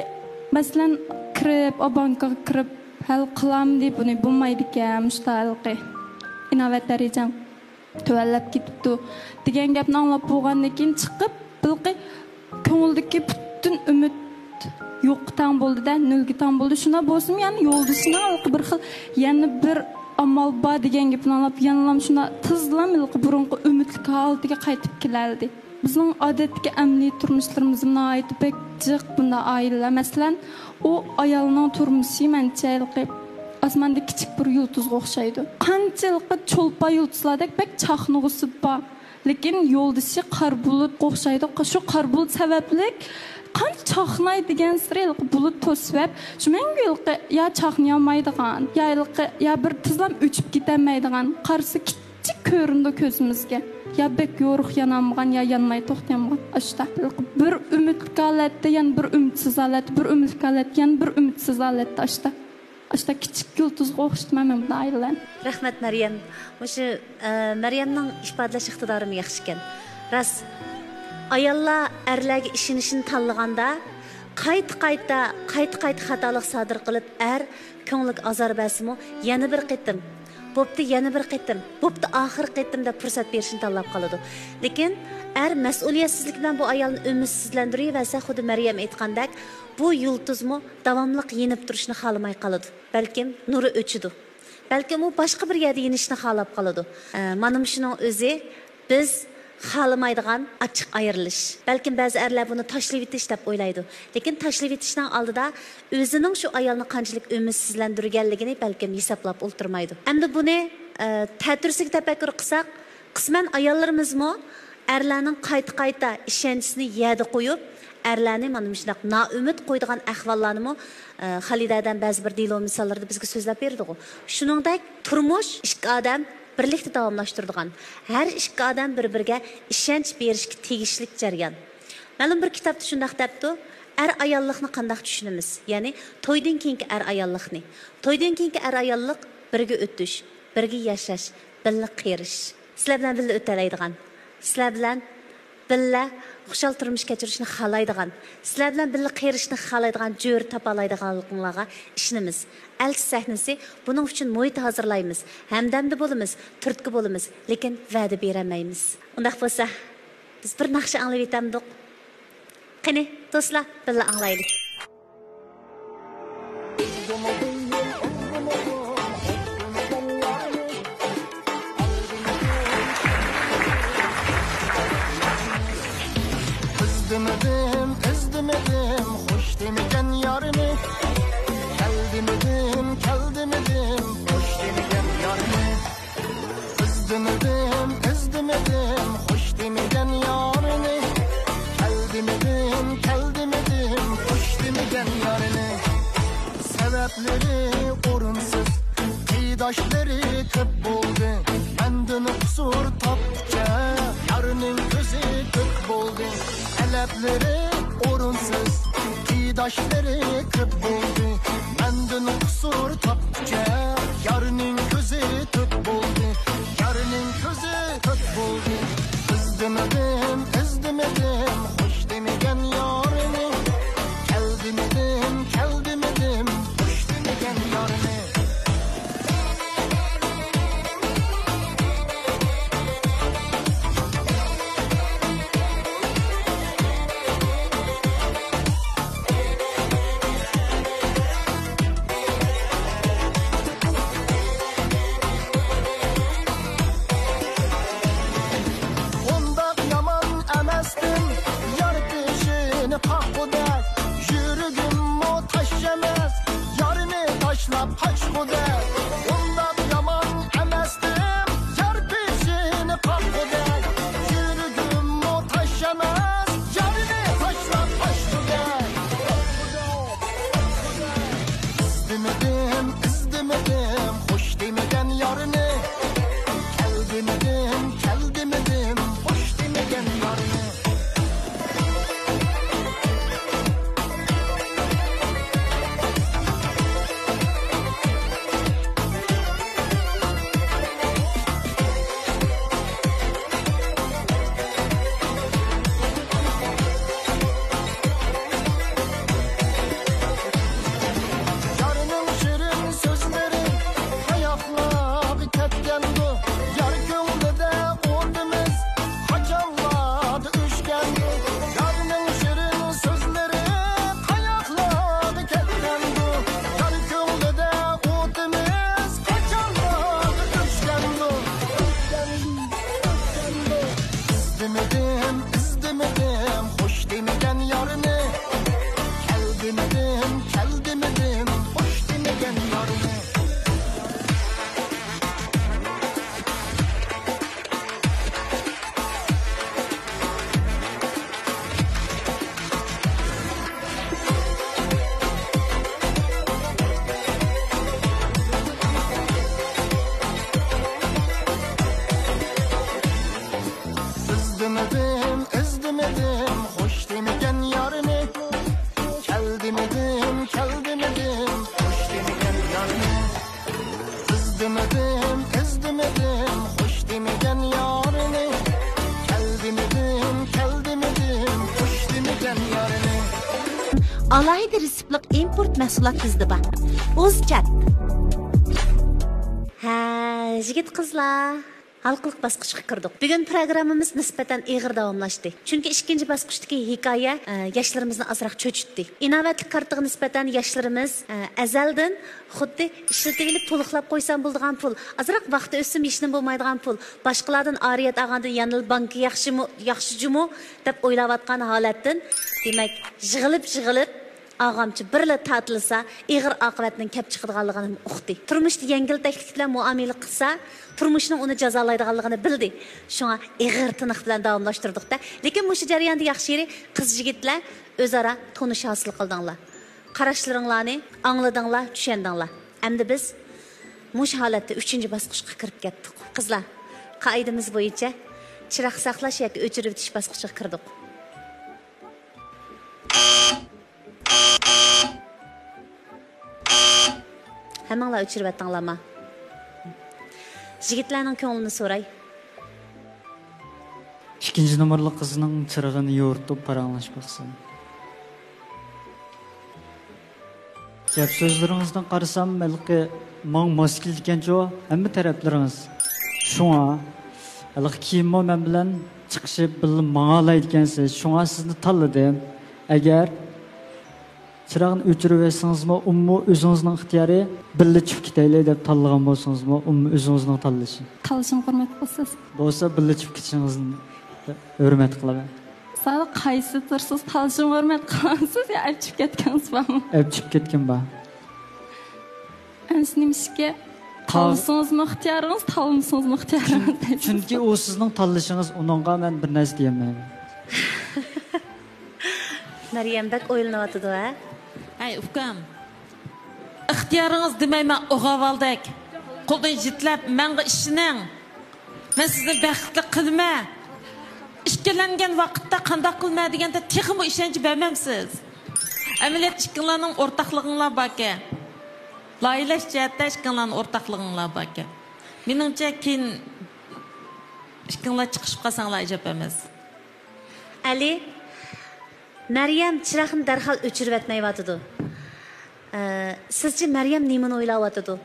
مەسىلەن، كىرىپ، ئا، بانكىغا كىرىپ، ھەل قىلامدى بۇنى، بولمايدىكەن، مۇشۇنداق ھېلىقى ئىناۋەت دەرىجەڭ تۆۋەنلەپ كېتىپتۇ، دېگەن گەپنى ئاڭلاپ بولغاندىن كېيىن چىقىپ، ھېلىقى كۆڭلىدىكى پۈتۈن ئۈمىد يوققا تەڭ بولدى-دە، نۆلگە تەڭ بولدى. شۇنداق بولسىمۇ، يەنە يولدىشىنىڭ ھېلىقى بىر خىل، يەنە بىر ئامال بار دېگەن گېپىنى ئاڭلاپ، يەنىلا شۇنداق تېزلا ھېلىقى بۇرۇنقى ئۈمىدلىك ھالىتىگە قايتىپ كېلەلىدى. بىزنىڭ ئادەتتىكى ئەمەلىي تۇرمۇشلىرىمىزدا ناھايىتى بەك جىق بۇنداق ئائىلىلەر. مەسىلەن، ئۇ ئايالنىڭ تۇرمۇشى مەنچە ھېلىقى ئاسماندا كىچىك بىر يۇلتۇزغا ئوخشايدۇ. قانچە ھېلىقى چولپان يۇلتۇزلاردەك بەك چاقنىغۇسى بار. لېكىن يولدىشى قارا بۇلۇتقا ئوخشايدۇ. شۇ قارا بۇلۇت سەۋەبلىك قانچە چاقناي دېگەنسېرى ھېلىقى بۇلۇت توسۇۋەپ، شۇ مەڭگۈ ھېلىقى يا چاقنىيالمايدىغان، يا ھېلىقى يا بىر تېزلا ئۆچۈپ كېتەلمەيدىغان، قارىسا كىچىك كۆرۈنىدۇ كۆزىمىزگە. يا بەك يورۇق يانالمىغان، يا يانماي توختىيالمىغان. ئاشۇنداق بىر ئۈمىدلىك ھالەتتە، يەنە بىر ئۈمىدسىز ھالەتتە، بىر ئۈمىدلىك ھالەتتە، يەنە بىر ئۈمىدسىز ھالەتتە ئاشۇنداق. ئاشۇنداق كىچىك يۇلتۇزغا ئوخشىتىمەن مەن بۇ ئائىلىلەرنى. رەھمەت، مەريەم. مۇشۇ، ئە، مەريەمنىڭ ئىپادىلەش ئىقتىدارىمۇ ياخشىكەن. راست، ئاياللار ئەرلەرگە ئىشىنىشنى تاللىغاندا، قايتا-قايتا، قايتا-قايتا خاتالىق سادىر قىلىپ، ئەر كۆڭلىگە ئازار بەرسىمۇ، يەنە بىر قېتىم، بوپتۇ، يەنە بىر قېتىم، بوپتۇ، ئاخىرقى قېتىم دەپ پۇرسەت بېرىشنى تاللاپ قالىدۇ. لېكىن ئەر مەسئۇلىيەتسىزلىك بىلەن بۇ ئايالنى ئۈمىدسىزلەندۈرۈۋەرسە، خۇددى مەريەم ئېيتقاندەك، بۇ يۇلتۇزمۇ داۋاملىق يېنىپ تۇرۇشنى خالىماي قالىدۇ. بەلكىم نۇرى ئۆچىدۇ. بەلكىم ئۇ باشقا بىر يەردە يېنىشنى خالاپ قالىدۇ. ئە، مانا مۇشۇنىڭ ئۆزى بىز خالىمايدىغان ئاچچىق ئايرىلىش. بەلكىم بەزى ئەرلەر بۇنى تاشلىۋېتىش دەپ ئويلايدۇ. لېكىن تاشلىۋېتىشنىڭ ئالدىدا ئۆزىنىڭ شۇ ئايالنى قانچىلىك ئۈمىدسىزلەندۈرگەنلىكىنى بەلكىم ھېسابلاپ ئولتۇرمايدۇ. ئەمدى بۇنى، ئە، تەتۈرىسىگە تەپەككۇر قىلساق، قىسمەن ئاياللىرىمىزمۇ ئەرلەرنىڭ قايتا-قايتا ئىشەنچىسىنى يەردە قويۇپ، ئەرلەرنى مانا مۇشۇنداق نائۈمىد قويىدىغان ئەھۋاللارنىمۇ، ئە، خالىدە ھەدەم بەزى بىر دېلو مىساللىرىدا بىزگە سۆزلەپ بېرىدىغۇ. شۇنىڭدەك تۇرمۇش ئىككى ئادەم بىرلىكتە داۋاملاشتۇرىدىغان، ھەر ئىككى ئادەم بىر-بىرىگە ئىشەنچ بېرىشكە تېگىشلىك جەريان. مەلۇم بىر كىتابتا شۇنداق دەپتۇ، ئەر ئاياللىقنى قانداق چۈشىنىمىز؟ يەنى تويدىن كېيىنكى ئەر ئاياللىقنى. تويدىن كېيىنكى ئەر ئاياللىق بىرگە ئۆتۈش، بىرگە ياشاش، بىللە قېرىش. سىلەر بىلەن بىللە ئۆتەلەيدىغان، سىلەر بىلەن بىللە خۇشال تۇرمۇش كەچۈرۈشنى خالايدىغان، سىلەر بىلەن بىللە قېرىشىشنى خالايدىغان جۆرە تاپالايدىغانلىقىڭلارغا ئىشىنىمىز. ئەلچى سەھنىسى بۇنىڭ ئۈچۈن مۇھىت ھازىرلايمىز، ھەمدەمدە بولىمىز، تۈرتكە بولىمىز، لېكىن ۋەدە بېرەلمەيمىز. ئۇنداق بولسا، بىز بىر ناخشا ئاڭلىۋېتەمدۇق؟ قېنى، دوستلار، بىللە ئاڭلايلى. ئىزدىمىدىم، ئىزدىمىدىم خۇش دېمىگەن يارنى. كەل دېمىدىم، كەل دېمىدىم خۇش دېمىگەن يارنى. ئىزدىمىدىم، ئىزدىمىدىم خۇش دېمىگەن يارنى. كەل دېمىدىم، كەل دېمىدىم خۇش دېمىگەن يارنى. سەۋەبلىرى ئورۇنسىز، قېرىنداشلىرى كۆپ بولدى. مەندىن قۇسۇر تاپقۇچە يارنىڭ كۆزى تۆت بولدى. تەلەپلىرى ئورۇنسىز، قېرىنداشلىرى كۆپ بولدى. مەندىن قۇسۇر تاپقۇچە يارنىڭ كۆزى تۆت بولدى. يارنىڭ كۆزى تۆت بولدى. ئىزدىمىدىم، ئىزدىمىدىم خۇش دېمىگەن يارنى. كەل دېمىدىم، كەل دېمىدىم خۇش دېمىگەن يارنى. ئۇنداق يامان ئەمەستىم، يار پېشىنى قاققۇدەك، يۈرىكىممۇ تاش ئەمەس، يارنى تاشلاپ قاچقۇدەك. ئۇنداق يامان ئەمەستىم، يار پېشىنى قاققۇدەك، يۈرىكىممۇ تاش ئەمەس، يارنى تاشلاپ قاچقۇدەك. ئىزدىمىدىم، ئىزدىمىدىم خۇش دېمىگەن يارنى. كەل دېمىدىم، كەل دېمىدىم خۇش دېمىگەن يارنى. يارنىڭ شېرىن سۆزلىرى قاياقلارغا كەتكەندۇ؟ يار كۆڭلىدە ئوتىمىز قاچانلاردا ئۆچكەندۇ؟ يارنىڭ شېرىن سۆزلىرى قاياقلارغا كەتكەندۇ؟ يار كۆڭلىدە ئوتىمىز قاچانلاردا ئۆچكەندۇ؟ ئىزدىمىدىم، ئىزدىمىدىم خۇش دېمىگەن يارنى. كەل دېمىدىم، كەل دېمىدىم خۇش دېمىگەن يارنى. ئىزدىمىدىم، ئىزدىمىدىم خۇش دېمىگەن يارنى. كەل دېمىدىم، كەل دېمىدىم خۇش دېمىگەن يارنى. ئىزدىمىدىم، ئىزدىمىدىم خۇش دېمىگەن يارنى. كەل دېمىدىم، كەل دېمىدىم خۇش دېمىگەن يارنى. ئالاھىدە رېتسېپلىق ئىمپورت مەھسۇلات بىزدە بار. ئۇزچات. ھە، يىگىت قىزلار، ھالقىلىق باسقۇچقا كىردۇق. بۈگۈن پروگراممىمىز نىسبەتەن ئېغىر داۋاملاشتى. چۈنكى ئىككىنچى باسقۇچتىكى ھېكايە، ئە، ياشلىرىمىزنى ئازراق چۆچۈتتى. ئىناۋەتلىك كارتىغا نىسبەتەن ياشلىرىمىز، ئە، ئەزەلدىن خۇددى ئىشلىتىۋېلىپ تولۇقلاپ قويسام بولىدىغان پۇل، ئازراق ۋاقتى ئۆتسىمۇ ھېچنېمە بولمايدىغان پۇل، باشقىلاردىن ئارىيەت ئالغاندىن يەنىلا بانكا ياخشىمۇ، ياخشى جۇمۇ دەپ ئويلاۋاتقان ھالەتتىن، دېمەك، يىغىلىپ، يىغىلىپ، ئاغامچە بىرلا تارتىلسا، ئېغىر ئاقىۋەتنىڭ كەپ چىقىدىغانلىقىنى ئۇقتى. تۇرمۇشتا يەڭگىلتەكلىك بىلەن مۇئامىلە قىلسا، تۇرمۇشنىڭ ئۇنى جازالايدىغانلىقىنى بىلدى. شۇڭا ئېغىر تىنىق بىلەن داۋاملاشتۇردۇق-دە. لېكىن مۇشۇ جەرياندا ياخشى يېرى، قىز-يىگىتلەر ئۆزئارا تونۇش ھاسىل قىلدىڭلار. قاراشلىرىڭلارنى ئاڭلىدىڭلار، چۈشەندىڭلار. ئەمدى بىز مۇشۇ ھالەتتە ئۈچىنچى باسقۇچقا كىرىپ كەتتۇق. قىزلار، قائىدىمىز بويىچە چىراغ ساقلاش ياكى ئۆچۈرۈۋېتىش باسقۇچىغا كىردۇق. ھەممىڭلار ئۆچۈرۈۋەتتىڭلارما؟ يىگىتلەرنىڭ كۆڭلىنى سوراي. ئىككىنچى نومۇرلۇق قىزنىڭ چىرىغىنى يورۇتۇپ پاراڭلاشىپ باقسام. گەپ سۆزلىرىڭىزدىن قارىسام، ھېلىقى ماڭا ماس كېلىدىكەنچۇ، ھەممە تەرەپلىرىڭىز. شۇڭا، ھېلىقى كېيىنمۇ مەن بىلەن چىقىشىپ، بىللە ماڭالايدىكەنسىز. شۇڭا سىزنى تاللىدىم. ئەگەر چىراغنى ئۆچۈرۈۋەتسىڭىزمۇ، ئۇمۇ ئۆزىڭىزنىڭ ئىختىيارى، بىللە چىقىپ كېتەيلى دەپ تاللىغان بولسىڭىزمۇ، ئۇمۇ ئۆزىڭىزنىڭ تاللىشى. تاللىشىمغا ھۆرمەت قىلىسىز. بولسا بىللە چىقىپ كېتىشىڭىزنى ھۆرمەت قىلىمەن. ساڭا قايسى تۇرسىز، تاللىشىمغا ھۆرمەت قىلامسىز يا ئەپ چۈشۈپ كەتكىنىڭىز بارمۇ؟ ئەپ چۈشۈپ كەتكىن بار. ئەمىسە نېمىشقا؟ تال- تاللىسىڭىزمۇ ئىختىيارىڭىز، تاللىمىسىڭىزمۇ ئىختىيارىڭىز دەيسىز. چۈنكى ئۇ سىزنىڭ تاللىشىڭىز، ئۇنىڭغا مەن بىر نەرسە دېيەلمەيمەن. مەريەم بەك ئويلىنىۋاتىدۇ ھە؟ ھەي ئۇكام، ئىختىيارىڭىز دېمەيمەن، ئوغاۋالدەك قولدىن يېتىلەپ ماڭا ئىشىنىڭ. مەن سىزنى بەختلىك قىلىمەن. ئىككىلەنگەن ۋاقىتتا قانداق قىلىمەن دېگەندە تېخىمۇ ئىشەنچ بەرمەمسىز؟ ئەمەلىيەتتە ئىككىڭلارنىڭ ئورتاقلىقىڭلار باركەن. لايىھەلەش جەھەتتە ئىككىڭلارنىڭ ئورتاقلىقىڭلار باركەن. مېنىڭچە كېيىن ئىككىڭلار چىقىشىپ قالساڭلار ئەجەب ئەمەس. ئەلى، مەريەم چىراغنى دەرھال ئۆچۈرۈۋەتمەيۋاتىدۇ. ئە، سىزچە مەريەم نېمىنى ئويلاۋاتىدۇ؟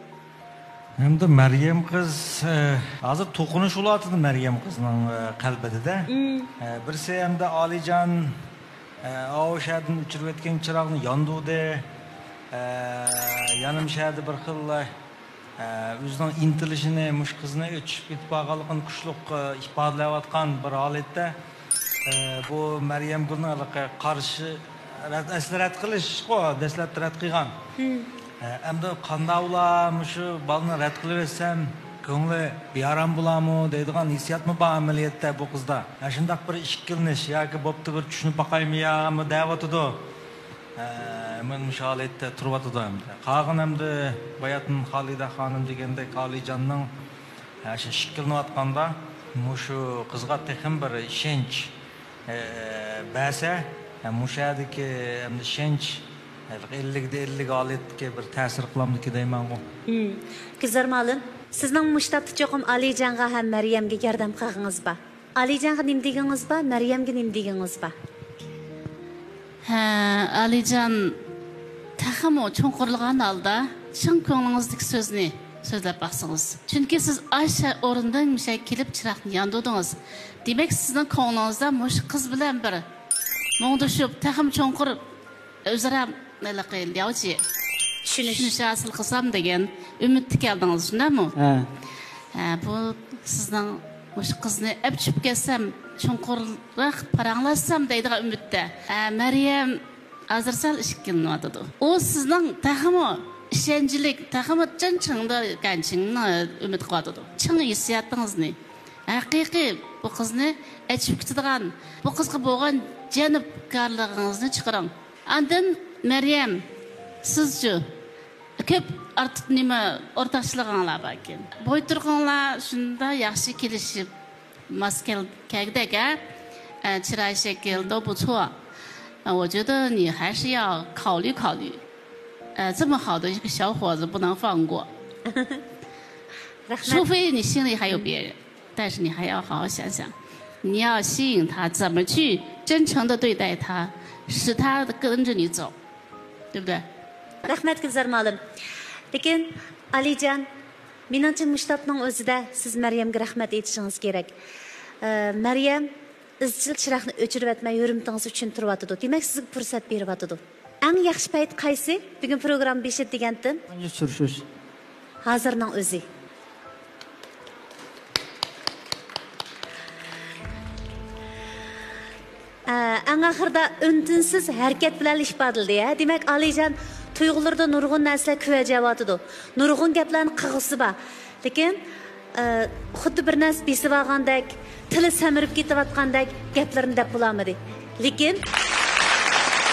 ئەمدى مەريەم قىز، ئە، ھازىر توقۇنۇش بولۇۋاتىدۇ مەريەم قىزنىڭ، ئە، قەلبىدە-دە. مم. ئە، بىرسى ئەمدى ئالىيجان، ئە، ئاۋۇ شەھەردىن ئۆچۈرۈۋەتكەن چىراغنى ياندۇردى. ئە، يەنە شەھەردە بىر خىل، ئە، ئە، ئۆزىنىڭ ئىنتىلىشىنى، مۇشۇ قىزنى ئۆتۈشۈپ كېتىپ قالغانلىقىنى كۈچلۈك، ئە، ئىپادىلەۋاتقان بىر ھالەتتە، ئە، بۇ مەريەمگۈلنىڭ ھېلىقى قارشى، رەت-، ئەسلى رەت قىلىشقۇ، دەسلەپتە رەت قىلغان. مم. ئە، ئەمدى قانداقلا مۇشۇ بالىنى رەت قىلىۋەتسەم، كۆڭلى بىئارام بولارمۇ دەيدىغان ھېسسىياتمۇ بار ئەمەلىيەتتە بۇ قىزدا. ئە، شۇنداق بىر ئىككىلىنىش ياكى بوپتۇ بىر چۈشىنىپ باقايمۇ يامۇ دەۋاتىدۇ. ئە، مەن مۇشۇ ھالەتتە تۇرۇۋاتىدۇ ئەمدى. قالغان ئەمدى باياتىن خالىدە خانىم دېگەندەك ئالىيجاننىڭ، ئە، شۇ ئىككىلىنىۋاتقاندا مۇشۇ قىزغا تېخىمۇ بىر ئىشەنچ، ئە، بەرسە، ئە، مۇشۇ يەردىكى ئەمدى ئىشەنچ، ئە، ئەللىكتە ئەللىك ھالەتتىكى بىر تەسىر قىلامدىكى دەيمەنغۇ. ھىم. گۈلزار مۇئەللىم، سىزنىڭ مۇشۇ تاپتا چوقۇم ئالىيجانغا ھەم مەريەمگە ياردەم قىلغىڭىز بار. ئالىيجانغا نېمە دېگىڭىز بار، مەريەمگە نېمە دېگىڭىز بار؟ ھە، ئالىيجان، تېخىمۇ چوڭقۇرلىغان ھالدا چىن كۆڭلىڭىزدىكى سۆزنى سۆزلەپ باقسىڭىز. چۈنكى سىز ئاشۇ ئورۇندىن مۇشۇ كېلىپ چىراغنى ياندۇردىڭىز. دېمەك، سىزنىڭ كۆڭلىڭىزدە مۇشۇ قىز بىلەن بىر مۇڭدىشىپ، تېخىمۇ چوڭقۇر ئۆزئارا ھېلىقى لياۋجى، چۈشىنىش. چۈشىنىش ھاسىل قىلسام دېگەن ئۈمىدتە كەلدىڭىز، شۇنداقمۇ؟ ھە. ھە، بۇ سىزنىڭ مۇشۇ قىزنى ئەپ چۈشۈپ كەتسەم، چوڭقۇرراق پاراڭلاشسام دەيدىغان ئۈمىدتە. ھە، مەريەم ھازىر سەل ئىككىلىنىۋاتىدۇ. ئۇ سىزنىڭ تېخىمۇ ئىشەنچلىك، تېخىمۇ 真诚的感情نى ئۈمىد قىلىۋاتىدۇ. چىن ھېسسىياتىڭىزنى، ھەقىقىي بۇ قىزنى ئەچىپ كېتىدىغان، بۇ قىزغا بولغان جانىپكارلىقىڭىزنى چىقىرىڭ. ئاندىن مەريەم، سىزچۇ؟ كۆپ ئارتۇق نېمە ئورتاقچىلىقىڭلار باركەن. بوي تۇرقۇڭلار شۇنداق ياخشى كېلىشىپ، ماس كەل-، كەلگۈدەك، ھە؟ ئە، چىراي شەكىل، 都不错. 呃，我觉得你还是要考虑考虑。呃，这么好的一个小伙子不能放过。除非你心里还有别人。 但是你还要好好想想，你要吸引他，怎么去真诚的对待他，使他跟着你走，对不对？ رەھمەت، گۈلزار مۇئەللىم. لېكىن، ئالىيجان، مېنىڭچە، مۇشۇ تاپنىڭ ئۆزىدە سىز مەريەمگە رەھمەت ئېيتىشىڭىز كېرەك. ئە، مەريەم ئىزچىل چىراغنى ئۆچۈرۈۋەتمەي، ھۆرمىتىڭىز ئۈچۈن تۇرۇۋاتىدۇ. دېمەك، سىزگە پۇرسەت بېرىۋاتىدۇ. ئەڭ ياخشى پەيت قايسى؟ بۈگۈن پروگرامما بېشىدا دېگەنتىم. تۇنجى ئۇچرىشىش. ھازىرنىڭ ئۆزى. ئە، ئەڭ ئاخىرىدا ئۈن-تىنسىز ھەرىكەت بىلەن ئىپادىلىدى، ھە؟ دېمەك، ئالىيجان تۇيغۇلىرىدا نۇرغۇن نەرسىلەر كۆۋەجەۋاتىدۇ. نۇرغۇن گەپلەرنى قىلغۇسى بار. لېكىن، ئە، خۇددى بىر نەرسە بېسىۋالغاندەك، تىلى سەمرىپ كېتىۋاتقاندەك گەپلىرىنى دەپ بولالمىدى. لېكىن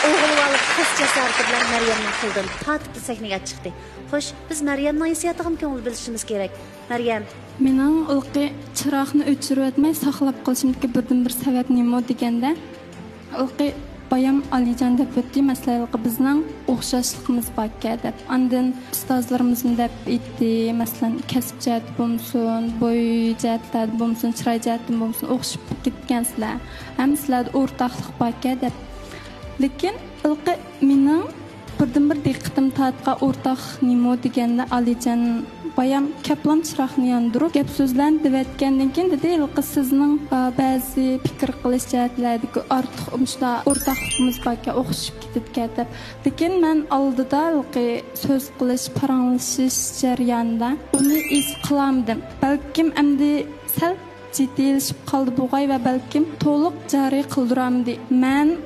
ئوغۇل بالىلىق قىز جاسارىتى بىلەن مەريەمنىڭ قولىدىن تارتىپلا سەھنىگە چىقتى. خوش، بىز مەريەمنىڭ ھېسسىياتىغىمۇ كۆڭۈل بۆلۈشىمىز كېرەك. مەريەم. مېنىڭ ئۇلقى چىراغنى ئۆچۈرۈۋەتمەي ساقلاپ قېلىشىمدىكى بىردىنبىر سەۋەب نېمە دېگەندە، ئۇلقى بايام ئالىجان دەپ ئۆتتى، مەسىلەن، ھېلىقى بىزنىڭ ئوخشاشلىقىمىز باركەن دەپ. ئاندىن ئۇستازلىرىمىزمۇ دەپ ئېيتتى، مەسىلەن، كەسىپ جەھەتتە بولمىسۇن، بوي جەھەتلەردە بولمىسۇن، چىراي جەھەتتىن بولمىسۇن، ئوخشىشىپ كېتىدىكەنسىلەر. ھەممە سىلەردە ئورتاقلىق باركەن دەپ. لېكىن ھېلىقى مېنىڭ بىردىنبىر دىققىتىمنى تارتقان ئورتاق نېمە دېگەندە، ئالىجان بايام كەپلام چىراغنى ياندۇرۇپ، گەپ سۆزلەرنى دېۋەتكەندىن كېيىن دېدى، ھېلىقى سىزنىڭ، ئا، بەزى پىكىر قىلىش جەھەتلەردىكى ئارتۇق، مۇشۇنداق ئورتاقلىقىمىز باركەن، ئوخشىشىپ كېتىدىكەن دەپ. لېكىن مەن ئالدىدا ھېلىقى سۆز قىلىش، پاراڭلىشىش جەريانىدا ئۇنى ھېس قىلالمىدىم. بەلكىم ئەمدى سەل جىددىيلىشىپ قالدى بوغاي ۋە بەلكىم تولۇق جارى قىلدۇرالمىدى. مەن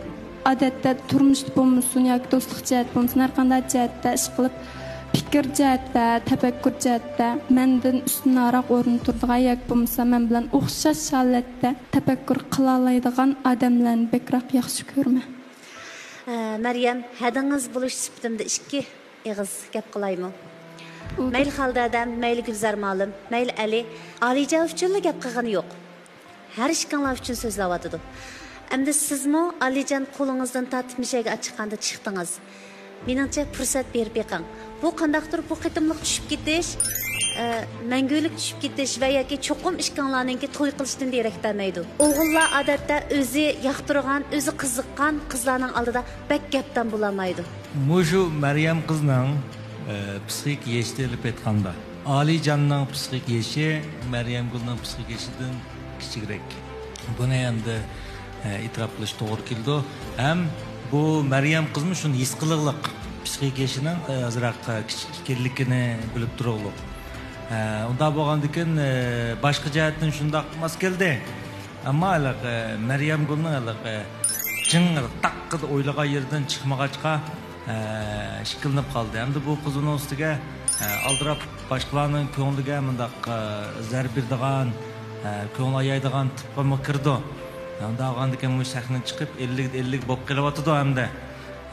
ئادەتتە تۇرمۇشتا بولمىسۇن ياكى دوستلۇق جەھەتتە بولمىسۇن، ھەر قانداق جەھەتتە ئىش قىلىپ، پىكىر جەھەتتە، تەپەككۇر جەھەتتە مەندىن ئۈستۈنراق ئورۇندا تۇرىدىغان ياكى بولمىسا مەن بىلەن ئوخشاش ھالەتتە تەپەككۇر قىلالايدىغان ئادەملەرنى بەكرەك ياخشى كۆرىمەن. ئە، مەريەم، ھەدىڭىز بولۇش سۈپىتىمدە ئىككى ئېغىز گەپ قىلايمۇ؟ مەيلى خالىدە ھەدەم، مەيلى گۈلزار مۇئەللىم، مەيلى ئەلى، ئالىيجان ئۈچۈنلا گەپ قىلغىنى يوق. ھەر ئىككىڭلار ئۈچۈن سۆزلەۋاتىدۇ. ئەمدى سىزمۇ ئالىيجان قولىڭىزدىن تارتىپ مۇشۇ يەرگە ئاچىققاندا چىقتىڭىز. مېنىڭچە پۇرسەت بېرىپ بېقىڭ. بۇ قانداقتۇر بۇ قېتىملىق چۈشۈپ كېتىش، ئە، مەڭگۈلۈك چۈشۈپ كېتىش ۋە ياكى چوقۇم ئىككىڭلارنىڭكى توي قىلىشتىن دېرەك بەرمەيدۇ. ئوغۇللار ئادەتتە ئۆزى ياقتۇرغان، ئۆزى قىزىققان قىزلارنىڭ ئالدىدا بەك گەپدان بولالمايدۇ. مۇشۇ مەريەم قىزنىڭ، ئە، پسىخىك يېشىنى ئېلىپ ئېيتقاندا، ئالىيجاننىڭ پسىخىك يېشى مەريەمگۈلنىڭ پسىخىك يېشىدىن كىچىكرەك. بۇنى ئەمدى، ئە، ئېتىراپ قىلىش توغرا كېلىدۇ. ھەم بۇ مەريەم قىزمۇ شۇنى ھېس قىلغلىق، پسىخىك يېشىنىڭ، ئە، ئازراق، ئە، كىچىك ئىكەنلىكىنى بىلىپ تۇرغلۇق. ئە، ئۇنداق بولغاندىكىن، ئە، باشقا جەھەتتىن شۇنداق ماس كەلدى. ئەمما ھېلىقى مەريەمگۈلنىڭ ھېلىقى جىڭ تاققىدە ئويلىغان يېرىدىن چىقمىغاچقا، ئە، ئىككىلىنىپ قالدى. ئەمدى بۇ قىز ئۇنىڭ ئۈستىگە، ئە، ئالدىراپ باشقىلارنىڭ كۆڭلىگە مۇنداق، ئە، زەربە بېرىدىغان، ئە، كۆڭۈل ئايايدىغان تىپقىمۇ كىرىدۇ. ئۇنداق بولغاندىكىن مۇشۇ سەھنىدىن چىقىپ، ئەللىك ئەللىك بولۇپ قېلىۋاتىدۇ ئەمدى.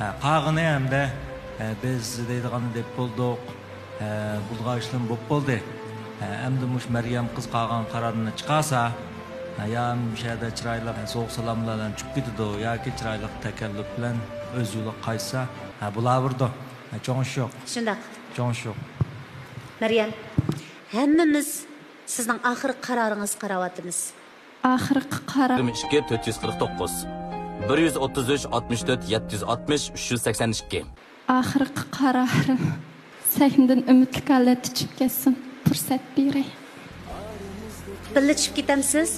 ئە، قالغىنى ئەمدى، ئە، بىز دەيدىغاننى دەپ بولدۇق. ھە، بولىدىغان ئىشلارمۇ بولۇپ بولدى. ھە، ئەمدى مۇشۇ مەريەم قىز قالغان قارارنى چىقارسا، ھە، يا مۇشۇ يەردە چىرايلىق، ھە، سوغۇق سالام بىلەن چۈشۈپ كېتىدۇ ياكى چىرايلىق تەكەللۇپ بىلەن ئۆز يولىغا قايتسا، ھە، بولاۋېرىدۇ. ھە، چوڭ ئىش يوق. شۇنداق. چوڭ ئىش يوق. مەريەم، ھەممىمىز سىزنىڭ ئاخىرقى قارارىڭىزغا قاراۋاتىمىز. ئاخىرقى قارار. يىگىرمە ئىككى، تۆت يۈز قىرىق توققۇز، بىر يۈز ئوتتۇز ئۈچ، ئاتمىش تۆت، يەتتە يۈز ئاتمىش، ئۈچ يۈز سەكسەن ئىككى. ئاخىرقى قارارىم سەھنىدىن ئۈمىدلىك ھالەتتە چۈشۈپ كەتسۇن. پۇرسەت بېرەي. بىللە چۈشۈپ كېتەمسىز؟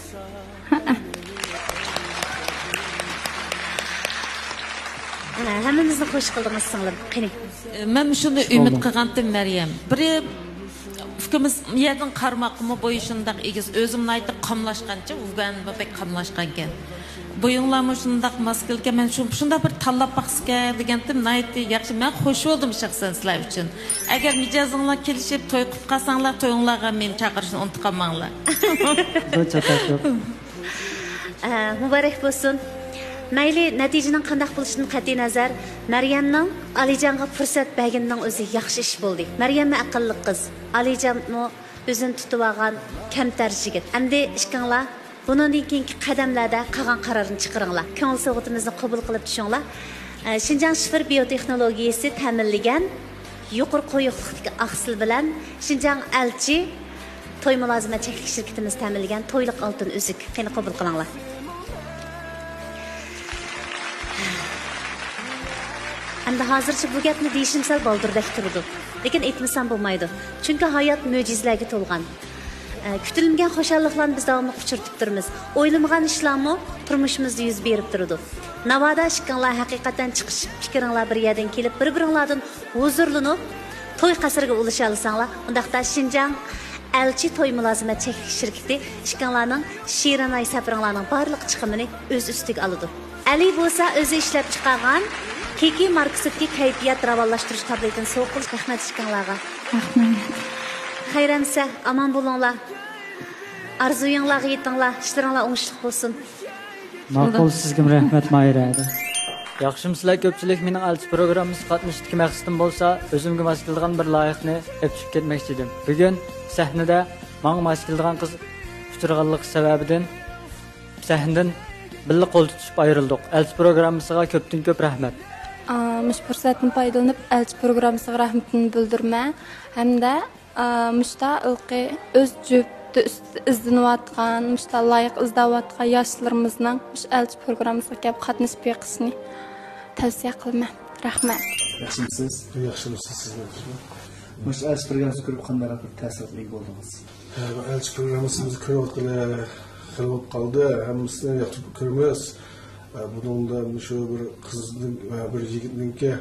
ھەئە. ھە، ھەممىمىزنى خوش قىلدىڭىز، سىڭلىم. قېنى. مەن شۇنى ئۈمىد قىلغانتىم، مەريەم. بىرى، ئۇكىمىز يەردىن قارىماققىمۇ بويى شۇنداق ئېگىز، ئۆزى ناھايىتى قاملاشقانچە، ئۇ بەك قاملاشقانكەن. بويۇڭلارمۇ شۇنداق ماس كېلىدىكەن، مەن شۇ، شۇنداق بىر تاللاپ باقسىكەن دېگەنتىم، ناھايىتى ياخشى، مەن خوش بولدۇم شەخسەن سىلەر ئۈچۈن. ئەگەر مىجەزىڭلار كېلىشىپ توي قىلىپ قالساڭلار، تويۇڭلارغا مېنى چاقىرىشنى ئۇنتۇپ قالماڭلار. ئە، مۇبارەك بولسۇن. مەيلى، نەتىجىنىڭ قانداق بولۇشىدىن قەتئىينەزەر، مەريەمنىڭ ئالىيجانغا پۇرسەت بەرگىنىنىڭ ئۆزى ياخشى ئىش بولدى. مەريەممۇ ئەقىللىق قىز، ئالىيجانمۇ ئۆزىنى تۇتۇۋالغان كەمتەر يىگىت. ئەمدى ئىككىڭلار بۇنىڭدىن كېيىنكى قەدەملەردە قالغان قارارنى چىقىرىڭلار. كۆڭۈل سوۋغىتىمىزنى قوبۇل قىلىپ چۈشۈڭلار. ئە، شىنجاڭ شىفېر بىيوتېخنولوگىيىسى تەمىنلىگەن يۇقىرى قويۇقلۇقتىكى ئاقسىل بىلەن شىنجاڭ ئەلچى توي مۇلازىمەت چەكلىك شىركىتىمىز تەمىنلىگەن تويلۇق ئالتۇن ئۈزۈك. قېنى، قوبۇل قىلىڭلار. ئەمدى ھازىرچە بۇ گەپنى دېيىشىم سەل بالدۇردەك تۇرىدۇ. لېكىن ئېيتمىسام بولمايدۇ. چۈنكى ھايات مۆجىزىلەرگە تولغان. ئە، كۈتۈلمىگەن خۇشاللىقلارنى بىز داۋاملىق ئۇچرىتىپ تۇرىمىز. ئويلىمىغان ئىشلارمۇ تۇرمۇشىمىزدا يۈز بېرىپ تۇرىدۇ. ناۋادا ئىككىڭلار ھەقىقەتەن چىقىشىپ، پىكرىڭلار بىر يەردىن كېلىپ، بىر-بىرىڭلاردىن ھۇزۇرلىنىپ، توي قەسرىگە ئۇلىشالىساڭلار، ئۇنداقتا شىنجاڭ ئەلچى توي مۇلازىمەت چەكلىك شىركىتى ئىككىڭلارنىڭ شېرىن ئاي سەپىرىڭلارنىڭ بارلىق چىقىمىنى ئۆز ئۈستىگە ئالىدۇ. ئەلى بولسا ئۆزى ئىشلەپ چىقارغان كىكى ماركىسىدىكى كەيپىيات راۋانلاشتۇرۇش تابلېتىنى سوۋغا قىلىش. رەھمەت ئىككىڭلارغا. رەھمەت. خەير-ئەمىسە، ئامان بولۇڭلار. ئارزۇيۇڭلارغا يېتىڭلار، ئىشلىرىڭلار ئوڭۇشلۇق بولسۇن. ماقۇل، سىزگىمۇ رەھمەت، ماھىرە. ياخشىمۇ سىلەر كۆپچىلىك؟ مېنىڭ ئەلچى پروگراممىسىغا قاتنىشىشتىكى مەقسىتىم بولسا، ئۆزۈمگە ماس كېلىدىغان بىر لايىقنى ئېلىپ چىقىپ كەتمەكچى ئىدىم. بۈگۈن سەھنىدە ماڭا ماس كېلىدىغان قىز ئۇچرىغانلىقى سەۋەبىدىن سەھنىدىن بىللە قول تۇتۇشۇپ ئايرىلدۇق. ئەلچى پروگراممىسىغا كۆپتىن كۆپ رەھمەت. ئا، مۇشۇ پۇرسەتتىن پايدىلىنىپ، ئەلچى پروگراممىسىغا رەھمىتىمنى بىلدۈرىمەن ھەمدە، ئا، مۇشتا ھېلىقى ئۆز جۈپتى ئۈستىدە ئىزدىنىۋاتقان، مۇشتا لايىق ئىزدەۋاتقان ياشلىرىمىزنىڭ مۇشۇ ئەلچى پروگراممىسىغا كېلىپ قاتنىشىپ بېقىشىنى تەۋسىيە قىلىمەن. رەھمەت. ياخشىمۇسىز؟ ياخشىمۇسىز، سىز ياخشىمۇ؟ مۇشۇ ئەلچى پروگراممىسىنى كۆرۈپ قانداقراق بىر تەسىراتقا ئىگە بولدىڭىز؟ ھە، بۇ ئەلچى پروگراممىسىمىزنى كۆرۈۋاتقىلى خېلى بولۇپ قالدى. ھەممىسىنى ياقتۇرۇپ كۆرىمىز. ھە، بۇنىڭدا مۇشۇ بىر قىزنىڭ ۋە بىر يىگىتنىڭكى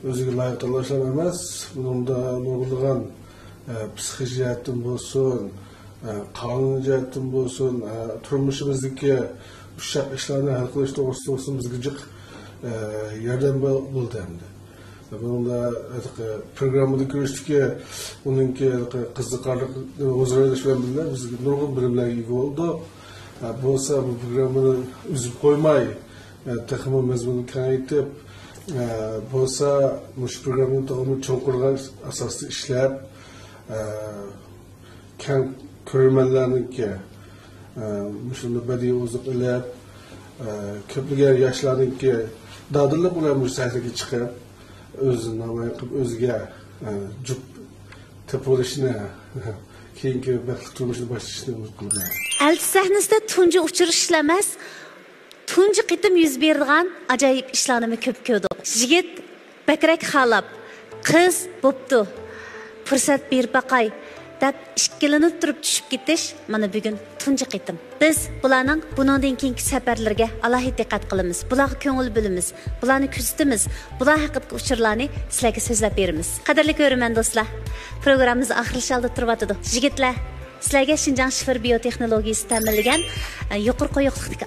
ئۆزىگە لايىق تاللاشلار ئەمەس، بۇنىڭدا نۇرغۇنلىغان، ھە، پسىخىك جەھەتتىن بولسۇن، ھە، قانۇن جەھەتتىن بولسۇن، ھە، تۇرمۇشىمىزدىكى ئۇششاق ئىشلارنى ھەل قىلىش توغرىسىدا بولسۇن بىزگە جىق، ھە، ياردەم بولدى ئەمدى. بۇنىڭدا ھېلىقى پروگراممىدا كۆرۈشتىكى، ئۇنىڭكى ھېلىقى قىزىقارلىق ھۇزۇر ئېلىش بىلەن بىللە بىزگە نۇرغۇن بىلىملەرگە ئىگە بولدۇق. ھە، بولسا بۇ پروگراممىنى ئۈزۈپ قويماي، ھە، تېخىمۇ مەزمۇنىنى كېڭەيتىپ، ھە، بولسا مۇشۇ پروگراممىنى تېخىمۇ چوڭقۇرغا ئاساستا ئىشلەپ، ھە، كەڭ كۆرۈرمەنلەرنىڭكى، ئە، مۇشۇنداق بەدىئىي ئوزۇق ئېلىپ، ئە، كۆپلىگەن ياشلارنىڭكى دادىللىق بىلەن مۇشۇ سەھنىگە چىقىپ، ئۆزىنى نامايان قىلىپ، ئۆزىگە، ئە، جۈپ تېپىۋېلىشىنى، كېيىنكى بەختلىك تۇرمۇشىنى باشلىشىنى ئۈمىد قىلىمەن. ئەلچى سەھنىسىدە تۇنجى ئۇچرىشىشلا ئەمەس، تۇنجى قېتىم يۈز بېرىدىغان ئاجايىپ ئىشلارنىمۇ كۆپ كۆردۇق. يىگىت بەكرەك خالاپ، قىز بوپتۇ، پۇرسەت بېرىپ باقاي دەپ ئىككىلىنىپ تۇرۇپ چۈشۈپ كېتىش مانا بۈگۈن تۇنجى قېتىم. بىز بۇلارنىڭ بۇنىڭدىن كېيىنكى سەپەرلىرىگە ئالاھىدە دىققەت قىلىمىز، بۇلارغا كۆڭۈل بۆلىمىز، بۇلارنى كۆزىتىمىز، بۇلار ھەققىدىكى ئۇچۇرلارنى سىلەرگە سۆزلەپ بېرىمىز. قەدىرلىك كۆرۈرمەن دوستلار، پروگراممىمىز ئاخىرلىشىش ئالدىدا تۇرۇۋاتىدۇ. يىگىتلەر، سىلەرگە شىنجاڭ شىفېر بىيوتېخنولوگىيىسى تەمىنلىگەن، ئە، يۇقىرى قويۇقلۇقتىكى